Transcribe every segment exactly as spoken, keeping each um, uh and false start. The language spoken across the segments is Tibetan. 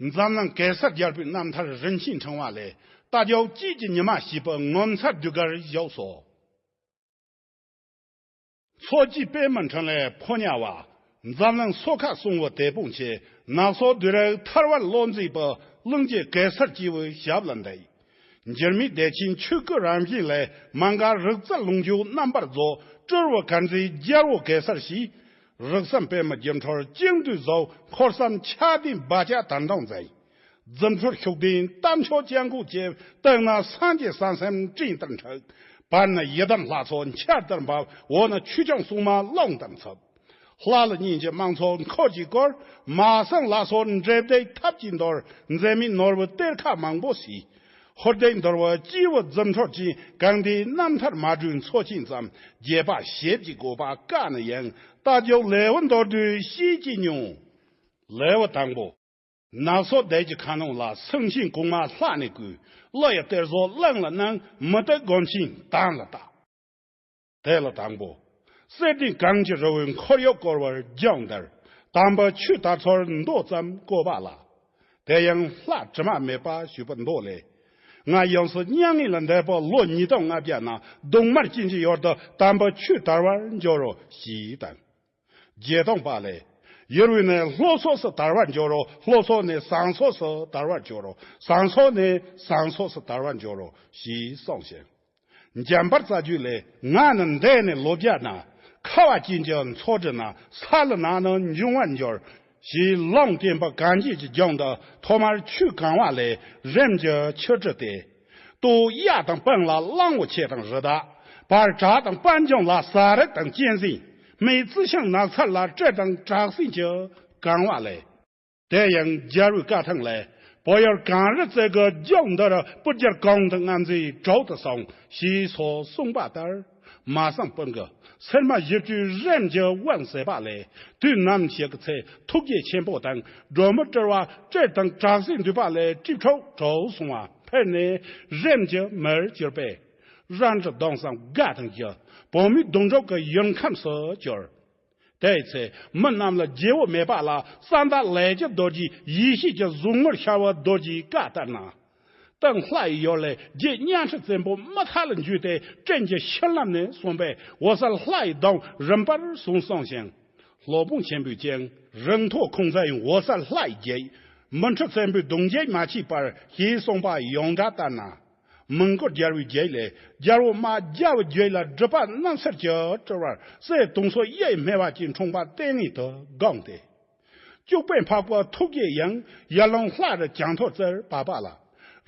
འཛམ་གླིང་གེ་སར་རྒྱལ་པོའི་རྣམ་ཐར་རིན་ཆེན་ཕྲེང་བ་ལས། རྟ་རྒྱུག་དཀྱིལ་གྱི་ཉི་མ་ཞེས་པའི་ངོ་མཚར་ཟློས་གར་བཞག་སོ། མཚོ་སྐྱེས་པདྨ་འཕྲིན་ལས་ཕོ་ཉ་བ། འཛམ་གླིང་སོ་ཁ་སྲུང་བའི་དེད་དཔོན་ཆེ། ནག་སོག་བདུད་རབས་ཐར་བར་བློ་མཛེས་པའི། གླིང་རྗེ་གེ་སར་སྐྱེས་བུའི་ཞབས་ལ་འདེགས། འགྱུར་མེད་བདེ་ཆེན་ཆོས་སྐུ་རང་བཞིན་ལས། མ་འགགས་རིག་རྩལ་ལུང་རྒྱུད་རྣམ་པར་རྫོགས། སྤྲུལ་བའི་གར་མཛད་རྒྱལ་པོ་གེ་སར་ཞེས། རིགས་གསུམ་པདྨ་སྒྱུ་འཕྲུལ་ཅིག་འདུས་གཟུགས། འཁོར་གསུམ་ཆ་ལྡན་སྦ་ལྕག་དར་མདུང་འཛིན། རྫུ་འཕྲུལ་ཤུགས་ལྡན་རྟ་མཆོག་སྤྱང་ཁོག་ཅེས། སྟེང་ན་སངས་རྒྱས་ས་མཚམས་སྤྲིན་ལྟར་འཁྲིགས། བར་ན་ཡི་དམ་ལྷ་ཚོགས་འཆར་ལྟར་འབབ། འོག་ན་ཆོས་སྐྱོང་སྲུང་མ་རླུང་ལྟར་འཚུབ། ལྷ་ཀླུ་གཉན་གྱི་དམག་ཚོགས་འཁོར་གྱིས་བསྐོར། མ་སྲིང་ལ་སོགས་འདྲེ་སྡེ་ཐབས་ཀྱིས་འདོར། འཛད་མེད་ནོར་བུའི་གཏེར་ཁ་མང་པོ་ཟིལ། ཧོར་སྡེ་འདུལ་བའི་སྐྱེས་བུ་རྫུ་འཕྲུལ་ཅན། གང་དེའི་རྣམ་ཐར་མ་གྲོལ་མཚོ་ཆེན་ཙམ། རྒྱས་པ་ཞེ་གཅིག་དགོས་པ་བཀའ་ནི་ཡང་། རྟ་རྒྱུག་ལེའུ་མདོར་བསྡུས་ཤེས་ཀྱི་མྱོང་། ལེའུ་དང་པོ། ནག་སོག་བདེ་སྐྱིད་ཁ་ནང་ལ། སེང་ཆེན་གོང་མ་ལྷ་ནས་བསྐོས། ཀླུ་ཡི་གཏེར་ཟོག་གླིང་ལ་གནང་། མུ་ཏིག་སྒོམ་ཆེན་དམ་ལ་བཏགས། དེ་ལ་དང་པོ། གསེར་ལྡན་གངས་ཀྱི་རི་བོའི་འཁོར་ཡུག་བསྐོར་བར་ལྗོངས་འདིར། དམ་པའི་ཆོས་དར་ཚུལ་མདོ་ཙམ་བཀོད་པ་ལ། དེ་ཡང་ལྷ་དྲི་མ་མེད་པ་ཞུས་པའི་མདོ་ལས། ང་ཡང་སྲིད་མྱ་ངན་ལས་འདས་པའི་ལོ་ཉིས་སྟོང་ལྔ་བརྒྱ་ན། གདུང་དམར་གྱི་འཇིགས་ཡུལ་དུ། དམ་པའི་ཆོས་དར་བར་འགྱུར་རོ་ཞེས་དང་། བརྒྱད་སྟོང་པ་ལས། ཡུལ་བོད་ནས་ལྷོ་ཕྱོགས་སུ་དར་བར་འགྱུར་རོ། ལྷོ་ཕྱོགས་ནས་བྱང་ཕྱོགས་སུ་དར་བར་འགྱུར་རོ། བྱང་ཕྱོགས་ནས་བྱང་ཕྱོགས་སུ་དར་བར་འགྱུར་རོ་ཞེས་གསུངས་ཤིང་། འཇམ་དཔལ་རྩ་རྒྱུད་ལས། ང་ནི་འདས་ནས་ལོ་བརྒྱ་ན། ཁ་བ་ཅན་གྱི་མཚོ་གྲུ་ན། ས་ལ་ན་ནི་འབྱུང་བར་འགྱུར། ཞེས་ལུང་བསྟན་པའི་གངས་ཅན་གྱི་ལྗོངས་འདི། ཐོག་མར་ཆོས་གང་བ་ལས། རིམ་གྱིས་ཆུ་གྲུ་སྟེ། སྟོད་གཡའ་དང་སྤང་ལ་གླང་པོ་ཆེ་དང་རི་དྭགས། བར་བྲག་དང་སྤང་ལྗོངས་ལ་ཟ་རིགས་དང་གཅན་གཟན། སྨད་རྩི་ཤིང་ནགས་ཚལ་ལ་སྤྲེལ་དང་བྲག་སྲིན་གྱིས་གང་བ་ལས། དེ་ཡང་རྒྱལ་པོའི་བཀའ་ཐང་ལས། བོད་ཡུལ་གངས་རི་རྩེ་དགུའི་ལྗོངས་འདིར། སྤུར་རྒྱལ་གོང་དུ་མངའ་མཛད་གྲོགས་དུ་སོང་། ཞེས་སོགས་གསུངས་པ་ལྟར། མ་སྲིང་སྤུན་དགུ་སེར་མ་བཞི་བཅུའི་རིམ་གྱིས་དབང་བྱས་པ་ལས། དུས་ནམ་ཞིག་གི་ཚེ་ཐུགས་བསྐྱེད་ཆེན་པོ་དང་། སྒྲོལ་མའི་སྤྲུལ་བ་སྤྲེལ་དང་བྲག་སྲིན་འདུས་པ་ལས། སྲིབ་ཕྲུག་གྲོགས་སོང་བ་འཕེལ་ནས། རིམ་གྱིས་མིར་གྱུར་པས། རང་གྲོལ་གདུང་བསམ་དགའ་དང་བཞི། བུད་མེད་གདུང་དྲུག་གི་ཡུལ་ཁམས་སུ་གྱུར། དེའི་ཚེ་མི་རྣམས་ལ་རྒྱལ་པོ་མེད་པ་ལ། ས་མཐའ་ལས་ཀྱི་རྡོ་རྗེ་ཡེ་ཤེས་ཀྱི་གཟུགས་ངོར་ཤར་བའི་རྡོ་རྗེའི་བཀའ་ལྟར་ན། སྟེང་ལྷ་ཡི་ཡུལ་ལས་རྗེ་གཉའ་ཁྲི་བཙན་པོ་མུ་མཐའ་ལ་འཇུས་ཏེ། སྤྲིན་གྱི་ཤུལ་ལམ་ནས་སོང་བས། འོད་གསལ་ལྷ་ཡི་གདུང་རིམ་པར་བྱུང་གསུངས་ཤིང་། སློབ་དཔོན་ཆེན་པོས་ཀྱང་། རིང་ཐོག་ཁོང་མཛད་ཡང་འོད་གསལ་ལྷ་ཡི་རྒྱལ། མུ་ཁྲི་བཙན་པོའི་གདུང་རྒྱུད་མ་མཆིས་པར། ཞེས་གསུངས་པ་ཡོངས་གྲགས་ལྟར་ན། མོན་གྷོ་རྒྱལ་བའི་རྒྱུད་ལས། རྒྱལ་པོ་མ་རྒྱལ་བའི་རྒྱུད་ལ། སྒྲུབ་པ་རྣམ་གསལ་གྱི་སྤྲུལ་བར། སྲས་དུང་སོ་གཡུ་ཡི་སྨེ་བ་ཅན། འཁྲུངས་པ་ལྟས་ངན་དུ་དགོངས་ཏེ། སྐྱུག་པའི་འཕགས་པ་ཐུགས་བསྐྱེད་ཡང་། ཡར་ལུང་ལྷ་རི་གྱང་ཐོག་རྩེར་བབས་པ་ལ།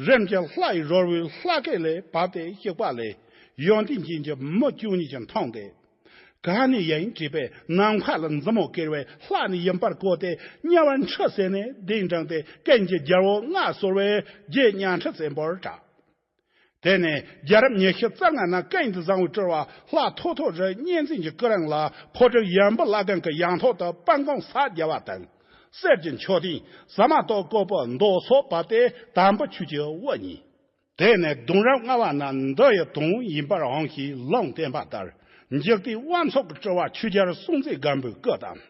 རིམ་གྱིས་ལྷ་ཡི་རོལ་པའི་ལྷ་སྐད་ལས། བབས་ཏེ་གཤེགས་པ་ལས། ཡོན་ཏན་ཅན་གྱི་མི་བཅུ་གཉིས་ཀྱིས་མཐོང་སྟེ། གང་ནས་ཡིན་དྲིས་པས། ནམ་མཁའ་ལ་མཛུབ་མོ་ཀེར་བས། ལྷ་ནི་ཡིན་པར་གོ་སྟེ། དམྱལ་བ་འཁྲུགས་ཟེར་ནས་གདན་དྲངས་ཏེ། ཀུན་གྱི་རྒྱལ་པོ་མངའ་གསོལ་བས། རྗེ་གཉའ་ཁྲི་བཙན་པོར་གྲགས། དེ་ནས་རྒྱལ་རབས་ཉི་ཤུ་རྩ་ལྔ་ན། ཀུན་ཏུ་བཟང་བོའི་སྤྲུལ་བ་ལྷ་ཐོ་ཐོ་རི་གཉན་བཙན་གྱི་སྐུ་རིང་ལ། ཕོ་བྲང་ཡུམ་བུ་བླ་སྒང་གི་ཡང་ཐོག་ཏུ། པད་སྒང་ས་རྒྱ་བ་དང་། གསེར་གྱི་མཆོད་རྟེན་ཟ་མ་ཏོག་བཀོད་པའི་མདོ་སོགས་བབས་ཏེ། དམ་པའི་ཆོས་ཀྱི་དབུ་བརྙེས། དེ་ནས་གདུང་རབས་ལྔ་བ་ན། འདི་ཡི་དོན་ཡིན་པར་འོང་ཞེས་ལུང་བསྟན་པ་ལྟར། འཇིག་རྟེན་དབང་ཕྱུག་གི་སྤྲུལ་བ་ཆོས་རྒྱལ་སྲོང་བཙན་སྒམ་པོའི་སྐུ་དང་།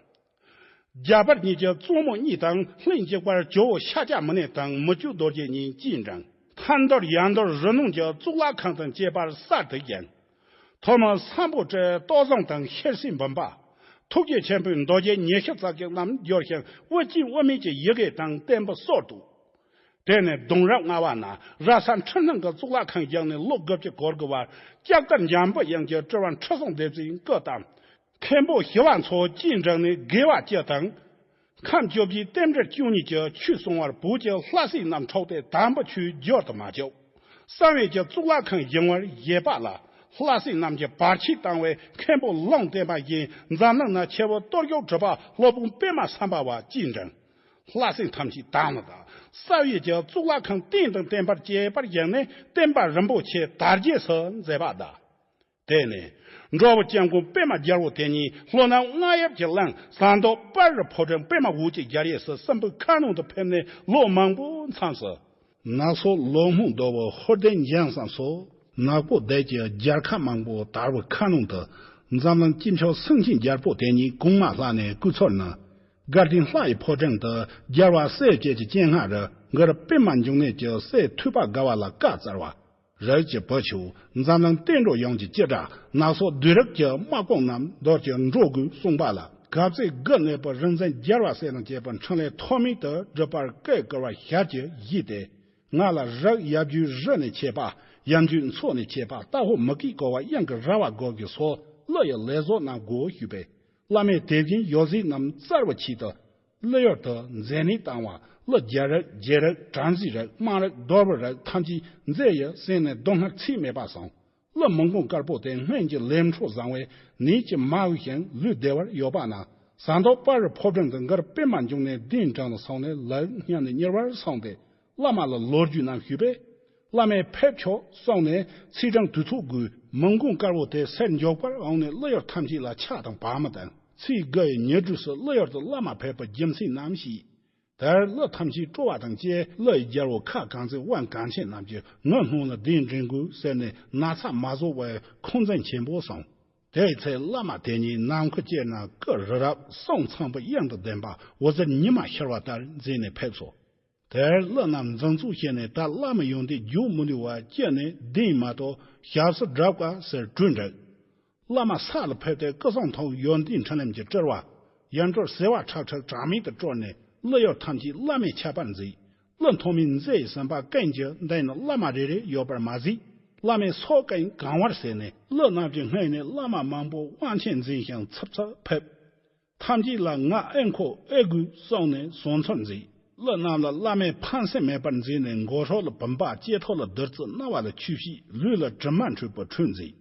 རྒྱ་བལ་གཉིས་ཀྱི་གཙོ་མོ་གཉིས་དང་། ལྷན་ཅིག་པར་ཇོ་བོ་ཤཱཀྱ་མུ་ནེ་དང་། མི་བསྐྱོད་རྡོ་རྗེ་གཉིས་སྐྱིན་དྲངས། ཐར་འདོད་ཡར་འདོད་རི་ནང་གི་གཙུག་ལག་ཁང་དང་བཅས་པར་གསར་དུ་བཞེངས། ཐོག་མར་སམ་བྷོ་ཊའི་ལྟོ་བཟང་དང་ཤེར་སིའི་འབུམ་པ། ཐུགས་རྗེ་ཆེན་པོའི་མདོ་རྒྱུད་ཉི་ཤུ་རྩ་གཅིག་རྣམས་བསྒྱུར་ཞིང་། དབུ་ཅན་དབུ་མེད་ཀྱི་ཡི་གེ་དང་བསྟན་པའི་སྲོལ་བཏོད། དེ་ནས་གདུང་རབས་ལྔ་བ་ན། ར་ས་འཕྲུལ་སྣང་གི་གཙུག་ལག་ཁང་བཞེངས་ནས། ལོ་དགུ་བཅུ་གོ་དགུ་བར་ལྕགས་རྟ་འཇམ་པའི་དབྱངས་ཀྱི་སྤྲུལ་བ་ཁྲི་སྲོང་ལྡེ་བཙན་སྐུ་བལྟམས། མཁན་པོ་ཞི་བ་འཚོ་སྐྱིན་དྲངས་ནས། དགེ་བ་བཅུ་དང་། ཁམས་བཅོ་བརྒྱད་རྟེན་འབྲེལ་བཅུ་གཉིས་ཀྱི་ཆོས་གསུང་བར། བོད་ཀྱི་ལྷ་སྲས་རྣམས་འཕྲོགས་ཏེ། དམ་པའི་ཆོས་བསྒྱུར་དུ་མ་བཅུག། གསང་བའི་གི་གཙུག་ལག་ཁང་བཞེངས་པར་བཞེད་པ་ལ། ལྷ་སྲས་རྣམས་ཀྱིས་བར་ཆད་བཏང་བས། མཁན་པོ་ལུང་བསྟན་པ་བཞིན། འཛམ་གླིང་ན་ཆེ་བའི་གཏོར་སྐྱོགས་གྲུབ་པ། སློབ་དཔོན་པདྨ་སམ་བྷ་བ་སྐྱིན་དྲངས། ལྷ་སྲས་ཐམས་ཅད་དམ་ལ་བཏགས། གསང་བའི་གི་གཙུག་ལག་ཁང་རྟེན་དང་བརྟེན་པར་བཅས་པར་བཞེངས་ནས། བསྟན་པ་རིན་པོ་ཆེ་དར་རྒྱས་སུ་མཛད་པ་དང་། དེ་ནས་འགྲོ་བའི་སྐྱབས་མགོན་པདྨ་རྒྱལ་པོ་དེ་ཉིད་ལྷོ་ནུབ་རྔ་ཡབ་ཀྱི་གླིང་ཟངས་མདོག་དཔལ་རི་ཕོ་བྲང་པདྨ་འོད་ཀྱི་གྱར་ཡུལ་སུ་སྲིན་པོའི་ཁ་གནོན་དུ་ཕེབས་ནས། ལོ་མང་པོའི་མཚམས་སུ། ནག་སོག་ལོ་སྨུག་རྡོ་བོ་ཧོར་སྡེ་འཇང་བསམ་སོགས་ནག་པོ་སྡེ་གྱི་རྒྱལ་ཁབ་མང་པོ་དར་བའི་ཁ་གནོན་དུ། འཛམ་གླིང་སྐྱེས་མཆོག་སེང་ཆེན་རྒྱལ་པོ་དེ་ཉིད་གོང་མ་ལྷ་ནས་སྐུ་ཚར་ན། དགའ་ལྡན་ལྷ་ཡི་ཕོ་བྲང་དུ། རྒྱལ་བ་སྲས་བཅས་ཀྱི་སྤྱན་སྔར། གུ་རུ་པདྨ་འབྱུང་གནས་ཀྱི། སྲས་ཐོས་པ་དགའ་བ་ལ་བཀའ་སྩལ་བ། རིགས་ཀྱི་བུ་ཆེའོ། འཛམ་གླིང་བསྟན་འགྲོ་ཡོངས་ཀྱི་སྤྱི་སྒྲ། ནག་ཚོ་བདུད་རིགས་ཀྱི་དམག་དཔུང་རྣམས། འདོར་གྱིས་འགྲོ་དགོས་གསུངས་པ་ལ། གབ་ཚིག་དགུ་གནས་པའི་རིག་འཛིན་རྒྱལ་བ་སྲས་དང་བཅས་པའི་འཕྲིན་ལས་ཐོགས་མེད་དུ་སྒྲུབ་པར་བཀའ་བསྐུལ་བ་ཞལ་གྱིས་བཞེས་ཏེ། ང་ལ་རིགས་ཡབ་རྒྱུད་རི་ནས་ཆད་པ། ཡུམ་རྒྱུད་མཚོ་ནས་ཆད་པ། རྟ་ཕོ་མུ་གེའི་ཀ་བ། དབྱིངས་ཀྱི་ར་བ་དགོས་ཀྱི་སོགས་གླུ་ཡི་ལས་བཟོ་རྣམས་དགོས་ཞུས་པས། བླ་མས་དེ་བཞིན་ཡོད་ཟེར་རྣམས་བཙལ་བའི་ཆེད་དུ། གླུ་ཡུལ་དུ་མཛེ་ནད་བཏང་བ། གླུ་རྒྱལ་རིགས་རྗེ་རིགས་བྲམ་ཟེ་རིགས་དམངས་རིགས་གདོལ་པ་རིགས་ཐམས་ཅད་མཛེ་ཡི་ཟེར་ནས་སྡུག་བསྔལ་ཚད་མེད་པ་སོང་། གླུ་མི་མགོ་དཀར་པོ་དེ་སྔོན་གྱི་ལས་འཕྲོ་བཟང་བས་ནད་ཀྱིས་མ་གོས་ཤིང་ལུས་བདེ་བར་ཡོད་པ་ན། ཟངས་མདོག་དཔལ་རི་ཕོ་བྲང་དུ་གུ་རུ་པདྨ་འབྱུང་གནས་གདན་དྲངས་ནས་སོང་ནས་ལུས་ཉམས་ནས་མྱུར་བར་སོང་སྟེ། བླ་མ་ལ་ལོ་རྒྱུས་རྣམས་ཞུས་པས། བླ་མས་ཕེབས་ཆོག་གསུངས་ནས་ཚེས་གྲངས་དུས་ཚོད་དགོས། མི་མགོ་དཀར་པོ་དེ་སེལ་མགྱོགས་པར་འོངས་ནས་གླུ་ཡུལ་ཐམས་ཅད་ལ་ཕྱག་དང་བ་མོ་བསྟན། ཚེས་དགུ་ཡི་ཉི་དྲོས་སུ་གླུ་ཡུལ་དུ་བླ་མ་ཕེབས་པའི་རྒྱུ་མཚན་རྣམས་བཤད། དེར་གླུ་ཐམས་ཅད་སྤྲོ་བ་དང་བཅས། གླུ་ཡི་རྒྱལ་པོ་ཁ་གང་ཚིག་དབང་གང་ཆེན་རྣམས་ཀྱིས་ངའི་སྔུན་ལ་གདན་འདྲེན་དགོས་ཟེར་ནས་ན་ཚ་མ་བཟོད་པའི་ཁུངས་བཙན་ཆེན་པོ་སོང་། དེའི་ཚེ་བླ་མ་དེ་ཉིད་ནམ་མཁའ་སྤྱིར་ན་སྐུ་རི་རབ་གསུམ་ཚང་པའི་དབྱིངས་དུ་ལྡན་པ་འོད་ཟེར་ཉི་མ་ཤར་བ་ལྟར་མཛད་ནས་ཕེབས་སོ། དེར་གླུ་རྣམས་འཛིན་བཟུང་བྱས་ནས། ད་བླ་མ་ཡོན་ཏན་རྒྱུག་མི་ནུས་པ་ཅི་ནས་གདན་མ་གཏོགས་ཞབས་སུ་བསྒྲུབ་དཀའ་ཟེར་གྲོས་འགྲིགས། བླ་མ་ས་ལ་ཕེབས་ཏེ་སྐུ་གསུང་ཐུགས་ཡོན་ཏན་ཕྲིན་ལས་ཀྱི་སྤྲུལ་བ། ཡུལ་འབྲེལ་ཟེ་བ་ཁྲག་ཁྲིག་གྲངས་མེད་དུ་དཀྲོལ་ནས་གླུ་ཡུལ་ཐམས་ཅད་བླ་མས་ཁྱབ་པར་མཛད། གླུ་མཐོ་དམན་མཛེ་ཡི་ཟིན་པ་ཀུན་གྱི་མདུན་ན་བླ་མ་རེ་རེ་ཡོད་པར་མ་ཟད། བླ་མའི་ཚོགས་ཀུན་གང་བར་ཟད་ནས་གླུ་རྣམས་ཀྱི་སྔོན་ནས་བླ་མ་མང་པོ་དབང་ཆེན་འཛིན་ཞིང་ཚུབ་ཚུབ་ཕེབས། ཐམས་ཅད་ལ་ང་ཨེ་མཁོ་ཨེ་དགོས་གསུངས་ནས་བཟོད་ཚུལ་མཛད། གླུ་རྣམས་ལ་བླ་མས་ཕན་སེམས་མེད་པར་མཛད་ནས་མགོ་ཐོག་ལ་བུམ་པ། ལྕེ་ཐོག་ལ་བདུད་རྩི། རྣ་བ་ལ་ཆོས་བཤད། ལུས་ལ་དྲི་མ་འཁྲུད་པའི་ཁྲུས་མཛད།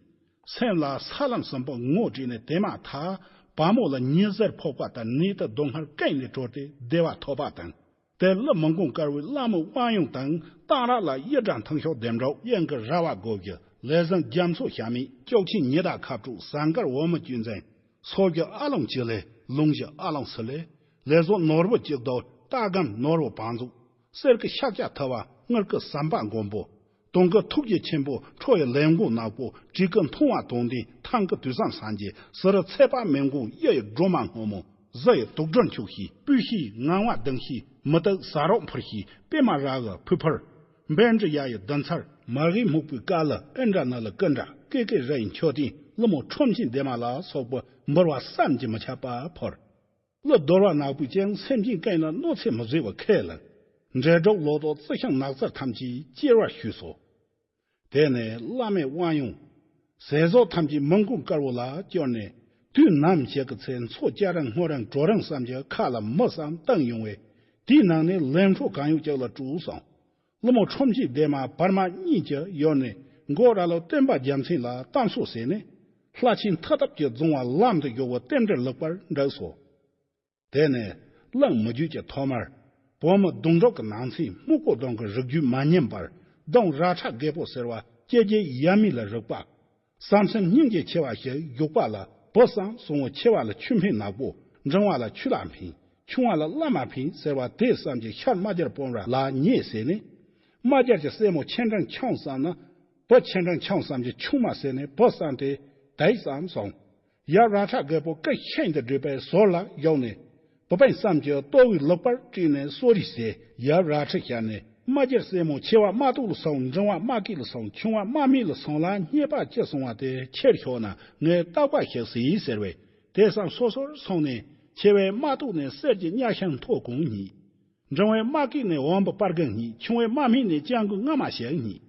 སེམས་ལ་ས་ལམ་གསུམ་པོ་ངོ་སྤྲད་ནས་དེ་མ་ཐག་བ་མོ་ལ་ཉི་ཟེར་ཕོག་པ་ལྟར་ནད་དང་སྡུག་བསྔལ་ཀུན་ནས་གྲོལ་ཏེ་བདེ་བ་ཐོབ་པ་དང་། དེར་གླུ་མི་མགོ་དཀར་པོའི་བླ་མའི་དབང་ཡོན་དང་གཏང་རག་ལ་གཡུ་སྒྲ་འཐུང་ཤོག་ལྡེམ་སྒྲོག་དབྱངས་ཀྱི་ར་བ་དགོས་ཀྱི་ལས་བཟང་རྒྱ་མཚོ་ཞབས་མེད་སྐྱོགས་ཆེན་ཉི་ཟླ་ཁ་དྲུག་ཟངས་དཀར་འོ་མའི་བཅུད་འཛིན། སོགས་ཀྱི་ཨ་ལོང་བཅུ་ལས་ལུང་གཞི་ཨ་ལོང་སི་ལས། ལས་བཟོ་ནོར་བུ་གཅིག་ལྡོག་རྟ་སྒམ་ནོར་བུ་བང་མཛོད། གསེར་གྱི་ཤཱཀྱ་ཐུབ་པ་དངུལ་གྱི་ཟམ་པ་མགོན་པོ། དུང་གི་ཐུགས་རྗེ་ཆེན་པོ་ཁྲོ་ཡི་ལེབ་མགོ་ནག་པོ། བྲིས་ཀྱི་མཐོང་བ་དུང་ལྡན་ཐང་གི་དུས་བཟང་སངས་རྒྱས། ཟི་རི་ཚེ་དཔག་མེད་མགོན་གཡུ་ཡི་སྒྲོལ་མ་སྔོན་མོ། གཟི་ཡི་དུག་སྦྲུལ་འཁྱུག་ཤིང་སྤོས་ཤིང་ངང་བ་ལྡིང་ཤིང་མུ་ཏིག་ཟ་རོག་འཕུར་ཤིང་པད་མ་ར་གི་ཕུར་ཕུར། བཻ་ཌཱུརྱ་ཡི་ལྡུམ་ཚར། མ་གི་སྨུག་པོའི་ཀ་ལི། ཨིནྡྲ་ནཱི་ལའི་ཀུན་ཌ། ཀེ་ཀེ་རུ་ཡི་མཆོད་རྟེན། ཀླུ་མོ་ཁྲོམ་ཆེན་ལྡེ་མ་ལ་སོགས་པའི་འབུལ་བ་བསམ་གྱིས་མི་ཁྱབ་པ་ཕུལ། གླུ་རྡོལ་བ་ནག་པོས་ཀྱང་སེམས་ཅན་ཀུན་ལ་གནོད་འཚེ་མི་བཟོད་པར་ཁས་ལེན། འབྲས་སྒྲོག་ལོ་ཏོག་རྩི་ཤིང་ནགས་ཚལ་ཐམས་ཅད་སྐྱེལ་བར་ཞུས་སོ། དེ་ནས་བླ་མའི་དབང་ཡོན་ཟས་ཟོག་ཐམས་ཅད་མི་མགོ་དཀར་པོ་ལ་བསྐྱུར་ནས། དུས་ནམ་ཞིག་གི་ཚེ་མཚོ་སྐྱ་རེངས་སྔོ་རེངས་དྲོ་རེངས་ཙམ་གྱི་ཁ་ལ་མི་བསམ་གཏིང་ཡོང་བས། དེའི་ནང་ནས་ལས་འཕྲོ་གང་ཡོད་ཅིག་ལ་གྲུབ་སོང་། ཀླུ་མོ་ཁྲོམ་ཆེན་ལྡེ་མ་བར་མ་གཉིས་ཀྱི་ཡུལ་ནས་མགོ་ར་ལོ་སྟོན་པ་རྒྱལ་མཚན་ལ་གཏམ་སྲོལ་ཟེར་ནས། ལྷ་ཆེན་མཐུ་སྟོབས་ཀྱིས་བརྫངས་པ་ལམ་དུ་ཞུགས་པའི་རྟེན་འབྲེལ་ལེགས་པར་འགྲིགས་སོ། དེ་ནས་གླིང་མི་བརྒྱུད་ཀྱི་ཐོག་མར་བུ་མོ་གདུང་དྲུག་གི་ནང་ཚན་སྨུག་པོ་གདོང་གི་རིགས་རྒྱུད་མ་ཉམས་པར་གདུང་ར་ཁྲ་རྒད་པོ་ཟེར་བ་སྐྱེ་རྒྱལ་ཡབ་མེས་ལ་རིག་པ། བསམ་སེམས་སྙིང་རྗེ་ཆེ་བ་ཞིག་བཞུགས་པ་ལ། བུ་བསམ་སོང་བ་ཆེ་བ་ལ་ཆོས་འཕེན་ནག་པོ། འབྲིང་བ་ལ་ཆོས་ལ་འཕེན། ཆུང་བ་ལ་བླ་མ་འཕེན་ཟེར་བ་དེ་བསམ་གྱི་ཤར་རྨ་རྒྱལ་དཔོན་ར་ལ་ཉེ་ཟེར་ནས། རྨ་རྒྱལ་གྱི་སྲས་མོ་ཆེ་འབྲིང་ཆུང་བསམ་ན། བུ་ཆེ་འབྲིང་ཆུང་བསམ་གྱི་ཆུང་མ་ཟེར་ནས་བུ་བསམ་སྟེ་དེ་བསམ་སོང་། ཡབ་ར་ཁྲ་རྒད་པོ་སྐུ་ཤིན་ཏུ་བགྲེས་པའི་ཟོར་ལ་བཞུགས་ནས། བུ་སྤུན་བསམ་གྱི་ལྟོ་བའི་ལུག་པར་བཀྲུས་ནས་གསོ་རིགས་ཟས། ཡབ་ར་ཁྲ་ཤར་ནས་རྨ་རྒྱལ་སྲས་མོ་ཆེ་བ་རྨ་ཏོག་ལ་སོང་། འབྲིང་བ་རྨ་སྐེད་ལ་སོང་། ཆུང་བ་རྨ་སྨད་ལ་སོང་ལ་རྙེད་པ་ཅི་སོང་བ་དེ་ཁྱེར་ཤོག་ན་ངས་བརྟག་པ་ཞིག་ཟེར་ཟེར་བས། དེ་བསམ་སོ་སོར་སོང་ནས་ཆེ་བའི་རྨ་ཏོག་ནས་གསེར་གྱི་གཉའ་ཤིང་ཐོག་གོང་རྙེད། འབྲིང་བའི་རྨ་སྐེད་ནས་བོང་བུ་སྤར་གང་རྙེད། ཆུང་བའི་རྨ་སྨད་ནས་སྤྱང་ཀི་རྔ་མ་ཞིག་རྙེད།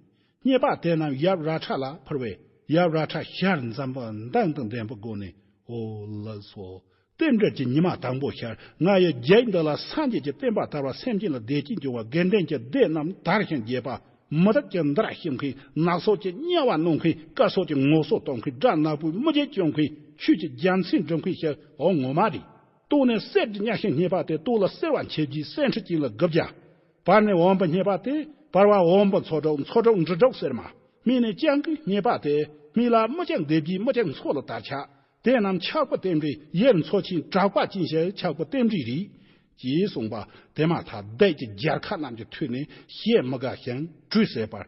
རྙེད་པ་དེ་རྣམས་ཡབ་ར་ཁྲ་ལ་ཕུལ་བས། ཡབ་ར་ཁྲ་ཞལ་འཛུམ་པ་མདངས་དང་ལྡན་པའི་སྒོ་ནས། ཨོ་ལགས་སོ། རྟེན་འབྲེལ་གྱི་ཉི་མ་དང་པོ་ཤར། ང་ཡི་རྒྱུད་འདི་ལ་སངས་རྒྱས་ཀྱི་བསྟན་པ་དར་བ། སེམས་ཅན་ལ་བདེ་སྐྱིད་འབྱུང་བ། དགེ་འདུན་གྱི་སྡེ་རྣམས་དར་ཞིང་རྒྱས་པ། མུ་སྟེགས་ཀྱི་འདུ་ར་ཞིམ་མཁན། ནག་ཚོགས་ཀྱི་དམྱལ་བ་གནོད་མཁན། དཀར་ཚོགས་ཀྱི་ངོ་སོ་གཏོང་མཁན། དགྲ་ནག་པོའི་མི་རྒྱལ་སྐྱོང་མཁན། ཆོས་ཀྱི་རྒྱལ་མཚན་སྒྲུབ་མཁན་ཞིག་འོ་ངོ་མ་རེད། སྟོད་ནས་གསེར་གྱི་གཉའ་ཤིང་རྙེད་པ་དེ། སྟོད་ལ་གསེར་བ་མཆེ་བརྒྱད། གསེར་ཁྲི་དཀྱིལ་ལ་དགུ་བརྒྱ། བར་ནས་བོང་བུ་རྙེད་པ་དེ། བར་བ་བོང་བུ་མཚོ་འབྲུག་མཚོ་འབྲུག་འབྲི་འབྲུག་ཟེར་མ། སྨད་ནས་སྤྱང་ཀི་རྙེད་པ་དེ། སྨད་ལ་མི་སྤྱང་སྡེ་བརྒྱད་མི་སྤྱང་མཚོ་ལ་དར་ཆགས། དེ་རྣམས་ཆགས་པའི་རྟེན་འབྲེལ། ཡུལ་མཚོ་ཆེན་བྲག་པ་ཅན་ཞིག་ཆགས་པའི་རྟེན་འབྲེལ་རེད། ཅེས་གསུངས་པ། དེ་མ་ཐག་བདུད་ཀྱི་རྒྱལ་ཁ་རྣམས་ཀྱི་ཐོད་ནས་བཤད་མི་དགའ་ཞིང་བྲོས་ཟེར་བར།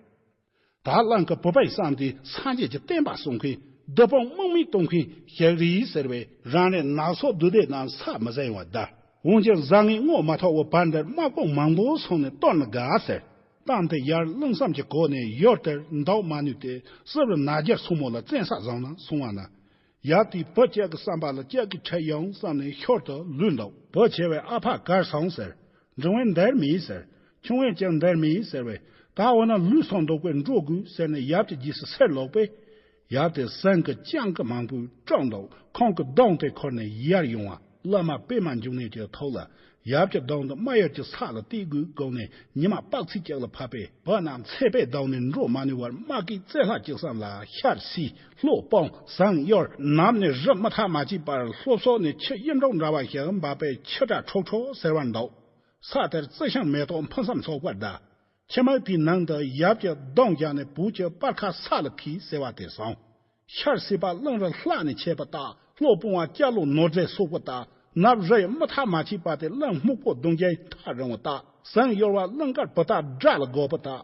ད་གླིང་གི་བུ་སྤུན་བསམ་སྟེ་སངས་རྒྱས་ཀྱི་བསྟན་པ་སྲུང་མཁན། བདུད་དཔུང་དམག་མི་གཏོང་མཁན་ཞིག་རེད་ཟེར་བས། རང་རེ་ནག་ཚོགས་བདུད་སྡེ་རྣམས་ས་མི་གཟིམ་བར་གདའ། འོན་ཀྱང་བཟང་ངན་རྔོ་མ་ཐོག་པའི་བར་འདིར་དམག་དཔུང་མང་པོ་སོང་ནས་གཏོར་ན་དགའ་ཟེར། གཏམ་དེ་ཡར་གླིང་བསམ་གྱི་གོ་ནས་ཡོར་དེར་འདོགས་མ་ནུས་ཏེ། སྲིབ་རུ་ནག་རྒྱལ་སྲུ་མོ་ལ་བཙན་ས་བཟུང་ན་སོང་བ་ན། ཡབ་དེས་བུ་ཅག་གི་བསམ་པ་ལ་ཅག་གི་ཁྲིད་ཡོང་བསམ་ནས་ཤོར་དུ་ལུས་འདུག་བུ་ཆེ་བས་ཨ་ཕ་གར་སོང་ཟེར། འབྲིང་བས་འདིར་མེད་ཟེར། ཆུང་བས་ཀྱང་འདིར་མེད་ཟེར་བས། ད་འོ་ན་ལུས་སོང་འདུག་པས་འགྲོ་དགོས་ཟེར་ནས་ཡབ་ཀྱི་རྗེས་སུ་སེར་ལོག་པས། ཡབ་དེ་ཟན་གྱི་སྤྱང་ཀི་མང་པོས་དཀྲོགས་འདུག་ཁོང་གི་གདོང་དེ་འཁོར་ནས་ཡར་ཡོང་བ། བླ་མ་པད་མ་འབྱུང་གནས་ཀྱི་ཐོག་ལ། ཡབ་ཀྱི་གདོང་དུ་རྨ་ཡུལ་གྱི་ས་ལ་གཏད་དགོས་དགོངས་ནས་ཉི་མ་དཔག་ཚད་ཅིག་ལ་ཕབ་པས། བུ་རྣམས་ཚེ་པའི་གདོང་ནས་འགྲོ་མ་ནུས་པར་རྨ་ཁའི་རྩེ་ལྷ་ཅིག་བསམ་ལ། ཤར་སི་ལྷོ་སྤང་ཟངས་ཡོར་ནམ་ནས་རི་མུ་མཐའ་མ་མཆིས་པར། ལྷོ་སོག་ནས་ཆུ་གཡུ་འབྲུག་འདྲ་བ་ཞིག་འབབ་པས་ཆུ་སྒྲ་ཁྲོག་ཁྲོག་ཟེར་བར་འདུག་ས་དེར་རྩི་ཤིང་མེ་ཏོག་ཕུན་སུམ་ཚོགས་པར་གདའ། ཁྱི་མིག་དེའི་ནང་དུ་ཡབ་ཀྱི་གདོང་བཞག་ནས་བུ་ཀྱི་སྤར་ཁ་ས་ལ་འཁེལ་ཟེར་བ་དེ་སོང་། ཤར་སི་པ་གླིང་རི་ལྷག་ནས་ཆད་པ་དག་ལྷོ་སྤང་བ་སྐྱ་ལོ་ནོར་རྫས་སོག་པོ་དག་ནབ་རི་ཡི་མུ་མཐའ་མ་མཆིས་པ་དེ་གླིང་སྨུག་པོ་གདུང་རྒྱན་ཐག་རིང་བ་དག་ཟངས་ཡོར་བ་གླིང་དཀར་བུ་དག་དགྲ་ལ་རྒོད་པོ་དག་